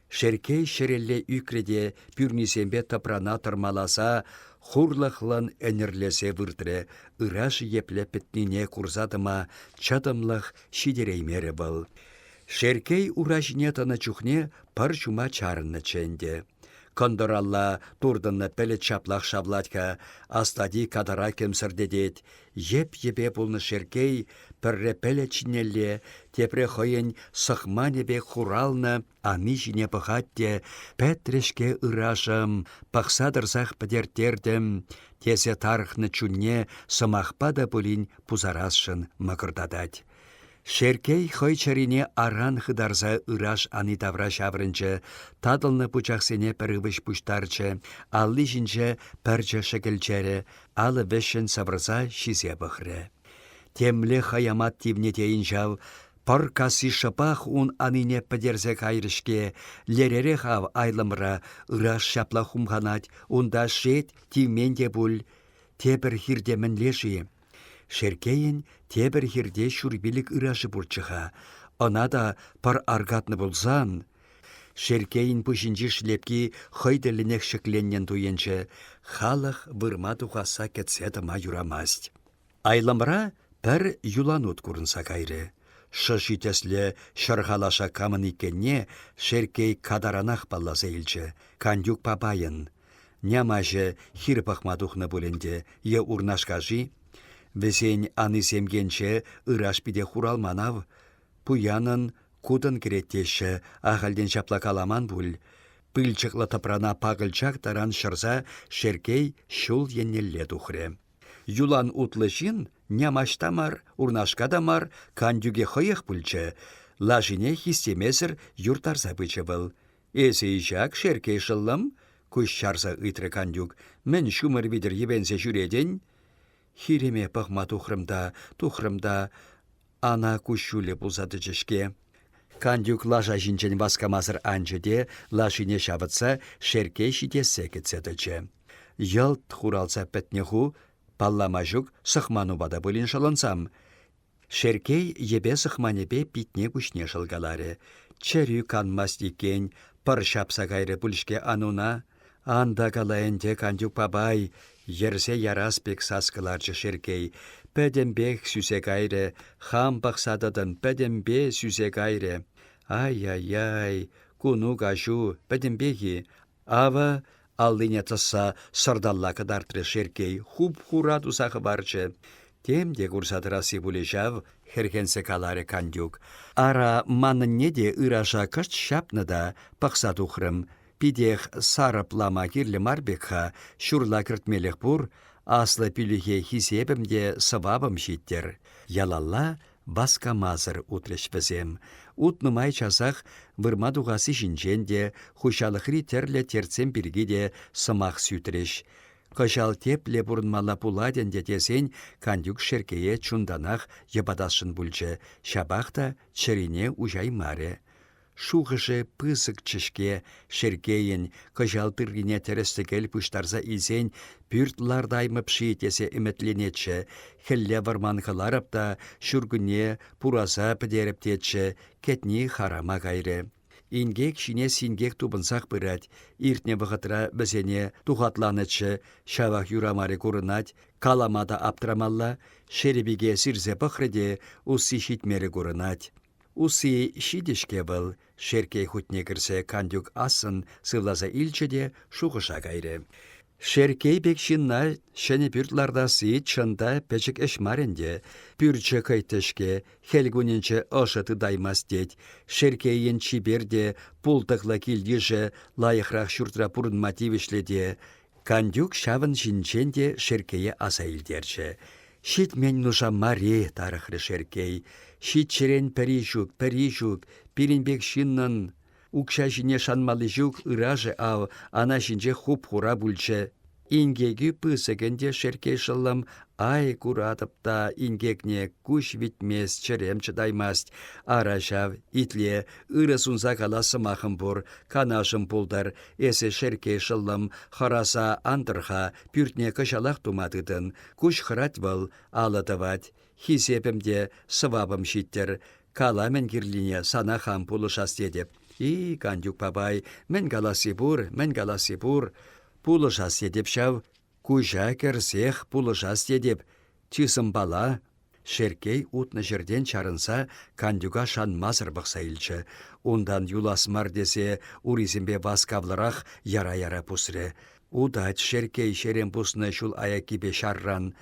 Шерккей ҫӗрелле ӳкрӗ те пӳрнисемпе тӑпрана тӑрмаласа хурлӑхлӑн ӗнӗрлесе выртрӗ, ыраш епле пӗтнине курса тӑма чӑтӑмлӑх ҫитереймерӗ вӑл. Шерккей ура ҫине тӑнӑ чухне пӑр ҫума чарӑннӑччӗ ӗнтӗ. Кӑнтӑралла туртӑннӑ пӗлӗт ҫаплах шавлать-ха, аслати катара кӗмсӗртетет. Йӗп-йӗпе пулнӑ Шерккей пӗрре пӗлӗт ҫинелле, тепре хӑйӗн сӑхманӗ пек хуралнӑ ами ҫине пӑхать те «Пӗтрӗ-ҫке ырашӑм, пӑхса тӑрсах пӗтерттертӗм», тесе тарӑхнӑ чунне сӑмахпа та пулин пусарасшӑн мӑкӑртатать. Шерккей хӑй чӗрине аран хытарса ыраш ани тавра ҫаврӑнчӗ, татӑлнӑ пучахсене пӗр ывӑҫ пуҫтарчӗ, алли ҫинче пӗрчӗ шӗкӗлчерӗ, алӑ вӗҫҫӗн сӑвӑрса ҫисе пӑхрӗ. Темле хӑямат тивнӗ тейӗн ҫав, пӑр касси шӑпах ун анине пӗтерсе кайрӗ-ҫке, леререх ав айлӑмра ыраш ҫапла хумханать, унта шет тивмен те пуль. Тепӗр хирте мӗнле-ши? Шерккейӗн тепӗр хирте ҫурпилӗк ырашӗ пурччӗ-ха. Ӑна та пӑр аркатнӑ пулсан... Шерккейӗн пуҫӗнчи шлепки хӑй тӗллӗнех ҫӗкленнӗн туйӑнчӗ. Халӑх вырма тухасса кӗтсе тӑма юрамасть. Айлӑмра пӗр юланут курӑнса кайрӗ. Шӑши тӗслӗ ҫӑрхалаша камӑн иккенне Шерккей катаранах палласа илчӗ. Кантюк папайӑн. Нямаҫӗ хир пӑхма тухнӑ пуль ӗнтӗ е Урнашка-ши? Вӗсен анисем енче ыраш пите хуралман ав. Пуянӑн кутӑн кӗрет теҫҫӗ, ахальтен ҫапла каламан пуль. Пылчӑклӑ тӑпрана пакӑлчак таран ҫӑрса Шерккей ҫул еннелле тухрӗ. Юлан утлӑ ҫын нямаҫ та мар, Урнашка та мар, Кантюке хӑех пулчӗ. Лашине хистемесӗр юрттарса пычӗ вӑл. «Эсӗ-и ҫак, Шерккей шӑллӑм?» — куҫ чарса ыйтрӗ Кантюк. «Мӗн ҫумӑр витӗр йӗпенсе ҫӳретӗн?» Хирӗме пӑхма тухрӑм та, тухрӑм та, ана куҫҫулӗ пулса тӑчӗ-ҫке. Кантюк лаша ҫинчен васкамасӑр анчӗ те лашине ҫавӑтса Шерккей ҫитессе кӗтсе тӑчӗ. Йӑлт хуралса пӗтнӗ ху, паллама ҫук, сӑхманупа та пулин шӑлӑнсам. Шерккей йӗпе сӑхманӗпе питне-куҫне шӑлкаларӗ. Чӗрӳ канмасть иккен, пӑр ҫапса кайрӗ пуль-ҫке Ануна. Ан та кала ӗнтӗ, Кантюк папай, йӗрсе ярас пек сас кӑларчӗ Шерккей. Пӗтӗмпех сӳсе кайрӗ, хам пӑхса тӑтӑм, пӗтӗмпе сӳсе кайрӗ. Ай-яй-яй, куну-каҫу, пӗтӗмпех-и? Авӑ, аллине тӑсса сӑрталла кӑтартрӗ Шерккей, хуп-хура туса хӑварчӗ. Тем те курса тӑрасси пулӗ ҫав, хӗрхенсе каларӗ Кантюк. Ара, манӑнне те ыраша кӑшт ҫапнӑ та пӑхса тухрӑм. Питех сарӑплама кирлӗ мар пек-ха, ҫурла кӗртмелӗх пур, аслӑ пӳлӗхе хисепӗм те сӑвапӑм ҫиттӗр. Ялалла Васкамасӑр утрӗҫ вӗсем. Утнӑ май часах вырма тухасси ҫинчен те, хуҫалӑхри тӗрлӗ тертсем пирки те сӑмах сӳтрӗҫ. Кӑҫал тепле пурӑнмалла пулать ӗнтӗ тесен Кантюк Шерккее чунтанах йӑпатасшӑн пулчӗ, ҫапах та чӗрине уҫаймарӗ. Шухӑшӗ пысӑкчӗ-ҫке Шерккейӗн, кӑҫал тыррине тӗрӗс-тӗкел пуҫтарса илсен пӳрт лартаймӑп-ши тесе ӗмӗтленетчӗ, хӗлле вӑрман кӑларӑп та ҫуркунне пураса пӗтерӗп тетчӗ, кӗтни харама кайрӗ. Инкек ҫине синкек тупӑнсах пырать. Иртнӗ вӑхӑтра вӗсене тухатланӑччӗ, ҫавах юрамарӗ курӑнать, калама та аптрамалла, шерепике сирсе пӑхрӗ те усси ҫитмерӗ курӑнать. Усси ҫитӗ-ҫке вӑл, Шерккей хутне кӗрсе Кантюк ассӑн сывласа илчӗ те шухӑша кайрӗ. Шерккей пек ҫынна ҫӗнӗ пӳрт лартасси чӑн та пӗчӗк ӗҫ мар ӗнтӗ. Пӳрчӗ кӑйттӑ-ҫке, хӗл кунӗнче ӑшӑ тытаймасть тет. Шерккейӗн чипер те пултӑклӑ кил-йышӗ лайӑхрах ҫуртра пурӑнма тивӗҫлӗ те. Кантюк ҫавӑн ҫинчен те Шерккее аса илтерчӗ. Ҫитмен нуша мар-и, тарӑхрӗ Шерккей. Ҫиччӗрен пӗри ҫук, пӗри ҫук, пирӗн пек ҫыннӑн укҫа ҫине шанмалли ҫук, ырашӗ ав ана ҫинче хуп-хура пулчӗ. Инкекӳ пысӑк ӗнтӗ, Шерккей шӑллӑм, ай куратӑп та инкекне куҫ витмест, чӗрем чӑтаймасть. Ара ҫав, итле, ырӑ сунса калас сӑмахӑм пур, канашӑм пултӑр, эсӗ, Шерккей шӑллӑм, хӑраса ан тӑр-ха, пӳртне кӑҫалах тума тытӑн. Куҫ хӑрать вӑл, алӑ тӑвать. Хисепӗм те сӑвапӑм ҫиттӗр. Кала мӗн кирлине, сана хам пулӑшас тетӗп. И, Кантюк папай, мӗн каласси пур, мӗн каласси пур. Пулӑшас тетӗп ҫав, куҫа кӗрсех пулӑшас тетӗп. Чысӑмпала. Шерккей утнӑ ҫӗртен чарӑнса Кантюка шанмасӑр пӑхса илчӗ. Унтан юлас мар тесе урисемпе васкавлӑрах яра-яра пусрӗ. Утать Шерккей ҫерем пуснӑ ҫул аяккипе ҫарран.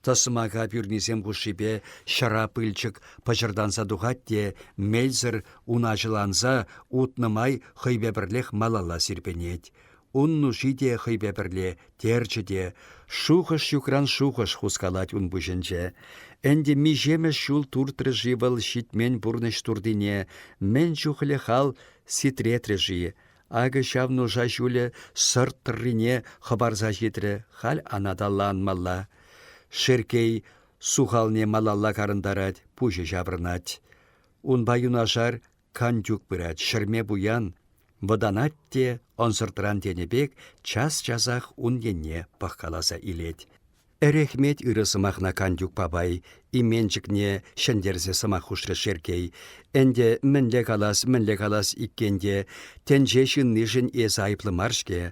Тӑсмака пӳрнисем хушшипе ҫӑра пылчӑк пӑчӑртанса тухать те мелсӗр уначӑланса утнӑ май хӑйпе пӗрлех малалла сирпӗнет. Ун нуши те хӑйпе пӗрле, терчӗ те, шухӑш ҫукран шухӑш хускалать ун пуҫӗнче. Ӗнтӗ миҫемӗш ҫул туртрӗ-ши вӑл ҫитмен пурнӑҫ туртине, мӗн чухлӗ хал ситретрӗ-ши, Акӑ ҫав нуша ҫулӗ сӑрт тӑррине хӑпарса ҫитрӗ, халь анаталла анмалла. Шерккей сухалне малалла карӑнтарать, пуҫӗ ҫаврӑнать. Унпа юнашар Кантюк пырать, ҫӗрме пуян. Вӑтанать те ӑнсӑртран тенӗ пек час-часах ун енне пӑхкаласа илет. Ӗрехмет ырӑ сӑмахна Кантюк папай именчӗкне ҫӗнтерсе сӑмах хушрӗ Шерккей. Ӗнтӗ мӗнле калас, мӗнле калас иккен те, тӗнче ҫыннишӗн эс айӑплӑ мар-ҫке.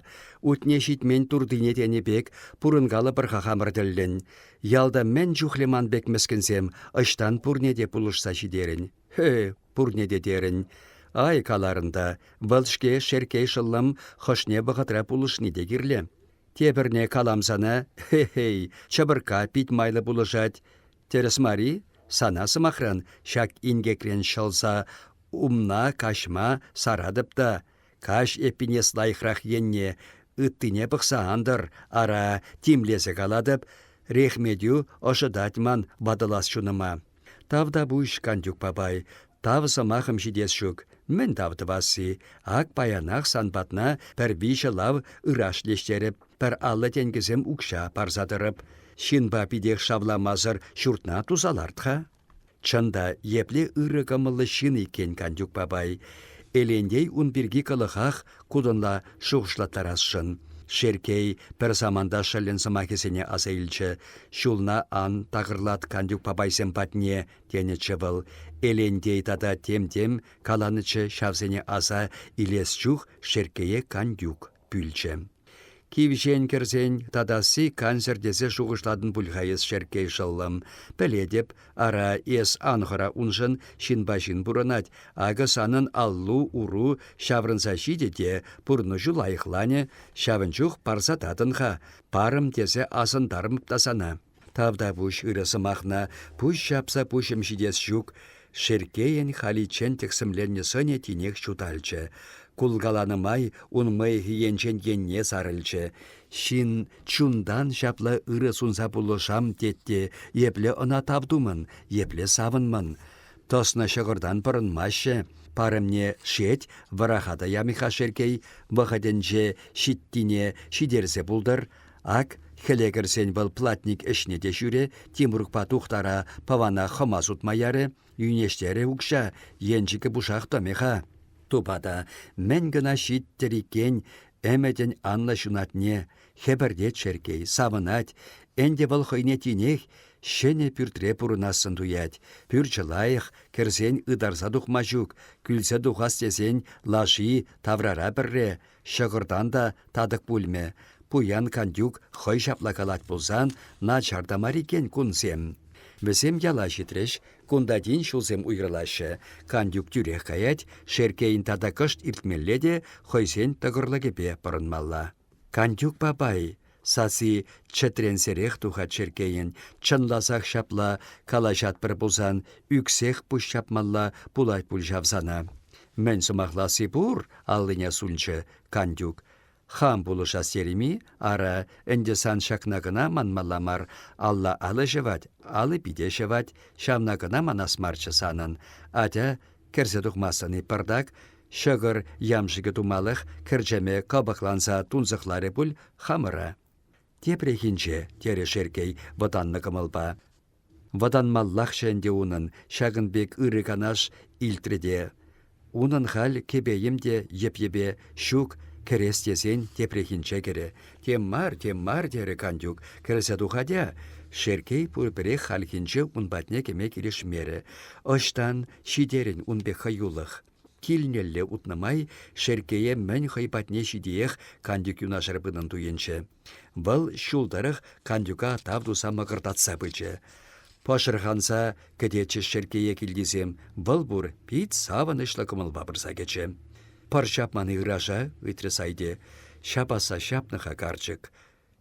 Утне ҫитмен туртине тенӗ пек пурӑнкалӑпӑр-ха хамӑр тӗллӗн. Ялта мӗн чухлӗ ман пек мӗскӗнсем, ӑҫтан пурне те пулӑшса ҫитерӗн? Хе, пурне те терӗн. Ай, каларӑн та, вӑл-ҫке Шерккей шӑллӑм хӑшне вӑхӑтра пулӑшни те кирлӗ. Тепӗрне калам сана, хе-хей, чӑпӑркка пит майлӑ пулӑшать. Тӗрӗс мар-и? Сана, сӑмахран, ҫак инкекрен ҫӑлса умна каҫма саратӑп та, каҫ эппин эс лайӑхрах енне, ыттине пӑхса ан тӑр, ара, тимлесе калатӑп, рехметӳ ӑшӑтать ман ватӑлас чунӑма. Тавтапуҫ, Кантюк папай, тав сӑмахӑм ҫитес ҫук. Мӗн тав тӑвасси? Ак паянах сан патна пӗр виҫӗ лав ыраш леҫтерӗп, пӗр 50 тенкӗсем укҫа парса тӑрӑп. Ҫынпа питех шавламасӑр ҫуртна туса ларт-ха. Чӑн та, епле ырӑ кӑмӑллӑ ҫын иккен Кантюк папай. Элентей ун пирки кӑлӑхах кутӑнла шухӑшлаттарасшӑн. Шерккей пӗр саманта шӑллӗн сӑмахӗсене аса илчӗ. Ҫулна ан такӑрлат Кантюк папайсем патне, тенӗччӗ вӑл. Элентей тата тем-тем каланӑччӗ ҫавсене аса илес чух Шерккее Кантюк пӳлчӗ. Кивҫен кӗрсен татасси кансӗр тесе шухӑшлатӑн пуль-ха эс, Шерккей шӑллӑм. Пӗлетӗп, ара, эс ан хӑра уншӑн, ҫынпа ҫын пурӑнать. Акӑ санӑн аллу-уру ҫаврӑнса ҫитӗ те пурнӑҫу лайӑхланӗ, ҫавӑн чух парса татӑн-ха, парӑм тесе асӑнтармӑп та сана. Тавтапуҫ ырӑ сӑмахна, пуҫ ҫапса пуҫӑм ҫитес ҫук. Шерккейӗн халиччен тӗксӗмленнӗ сӑнӗ тинех ҫуталчӗ. Кулкаланӑ май ун мӑйӑхӗ енчен енне сарӑлчӗ. Ҫын чунтан ҫапла ырӑ сунса пулӑшам тет те епле ӑна тав тумӑн, епле савӑнмӑн. Тӑснӑ ҫӑкӑртан пӑрӑнмаҫҫӗ. Парӑмне шет вӑраха та ямӗ-ха Шерккей, вӑхӑтӗнче ҫиттине ҫитерсе пултӑр. Ак, хӗле кӗрсен вӑл платник ӗҫне те ҫӳрӗ, Тимрукпа Тухтара пӑвана хӑма сутма ярӗ, йӳнеҫтерӗ укҫа, енчӗкӗ пушах тӑмӗ-ха. Тупата, мӗн кӑна ҫиттӗр иккен ӗмӗтӗн анлӑ ҫунатне, хӗпӗртет Шерккей, савӑнать. Ӗнтӗ вӑл хӑйне тинех ҫӗнӗ пӳртре пурӑнассӑн туять. Пӳрчӗ лайӑх, кӗрсен ытарса тухма ҫук, кӳлсе тухас тесен лаши таврара пӗрре, ҫӑкӑртан та татӑк пулмӗ. Пуян Кантюк хӑй ҫапла калать пулсан, начар та мар иккен кунсем. Вӗсем яла ҫитрӗҫ, кунта тин ҫулсем уйрӑлаҫҫӗ. Кантюк тӳрех каять, Шерккейӗн тата кӑшт иртмелле те хӑйсен тӑкӑрлӑкӗпе пӑрӑнмалла. Кантюк папай, сасси чӗтренсерех тухать Шерккейӗн, чӑнласах ҫапла калаҫатпӑр пулсан ӳксех пуҫ ҫапмалла пулать пуль ҫав сана. Мӗн сӑмахласси пур, аллине сулчӗ Кантюк. Хам пулӑшас терӗм-и? Ара, ӗнтӗ сан ҫакна кӑна манмалла мар. Алла алӑ ҫӑвать, алӑ пите ҫӑвать. Ҫавна кӑна манас марччӗ санӑн. Атя, кӗрсе тухмастӑн-и пӑртак? Ҫӑкӑр ямшӑкӗ тумалӑх кӗрчеме кӑпӑкланса тунсӑхларӗ пуль хамӑра. Тепрехинче, терӗ Шерккей вӑтаннӑ кӑмӑлпа. Вӑтанмаллахчӗ ӗнтӗ унӑн, ҫакӑн пек ырӑ канаш илтрӗ те. Унӑн халь кӗпе-йӗм те йӗп-йӗпе, ҫук, кӗрес тесен тепрехинче кӗрӗ. Тем мар, тем мар, терӗ Кантюк, кӗрсе тухатя. Шерккей пурпӗрех хальхинче ун патне кӗме килӗшмерӗ. Ӑҫтан ҫитерӗн ун пек хӑюлӑх? Килнелле утнӑ май Шерккее мӗн хӑй патне ҫитиех Кантюк юнашар пынӑн туйӑнчӗ. Вӑл ҫул тӑрӑх Кантюка тав туса мӑкӑртатса пычӗ. Пӑшӑрханса кӗтетчӗҫ Шерккее килтисем, вӑл пур пит савӑнӑҫлӑ кӑмӑлпа пырса кӗчӗ. «Пӑр ҫапман-и ыраша?» ыйтрӗ Сайте. Ҫапасса ҫапнӑ-ха карчӑк.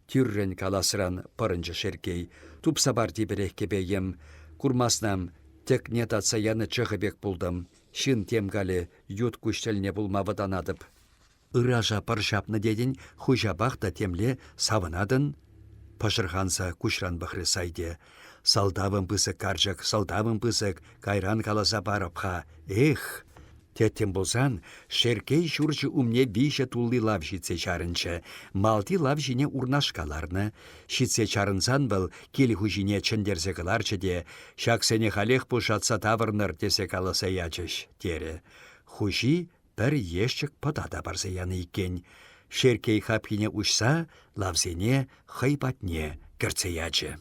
Тӳррӗн каласран пӑрӑнчӗ Шерккей. Тупса пар типӗрех кӗпе-йӗм. Курмаснам, тӗкне татса янӑ чӑхӑ пек пултӑм. Ҫын тем калӗ, ют куҫ тӗлне пулма вӑтанатӑп. Ыраша пӑр ҫапнӑ тетӗн, хуҫапах та темле савӑнатӑн? Пӑшӑрханса куҫран пӑхрӗ Сайте. Салтавӑм пысӑк карчӑк, сӑлтавӑм пысӑк, кайран каласа парӑп-ха. Эх! Тӗттӗм пулсан Шерккей ҫурчӗ умне виҫӗ тулли лав ҫитсе чарӑнчӗ. Малти лав ҫине урнашка ларнӑ. Ҫитсе чарӑнсан вӑл кил хуҫине чӗнтерсе кӑларчӗ те «Ҫаксене халех пушатса тавӑрнӑр» тесе каласа ячӗҫ, терӗ. Хуҫи пӗр ешчӗк пӑта та парса янӑ иккен. Шерккей хапхине уҫса лавсене хӑй патне кӗртсе ячӗ.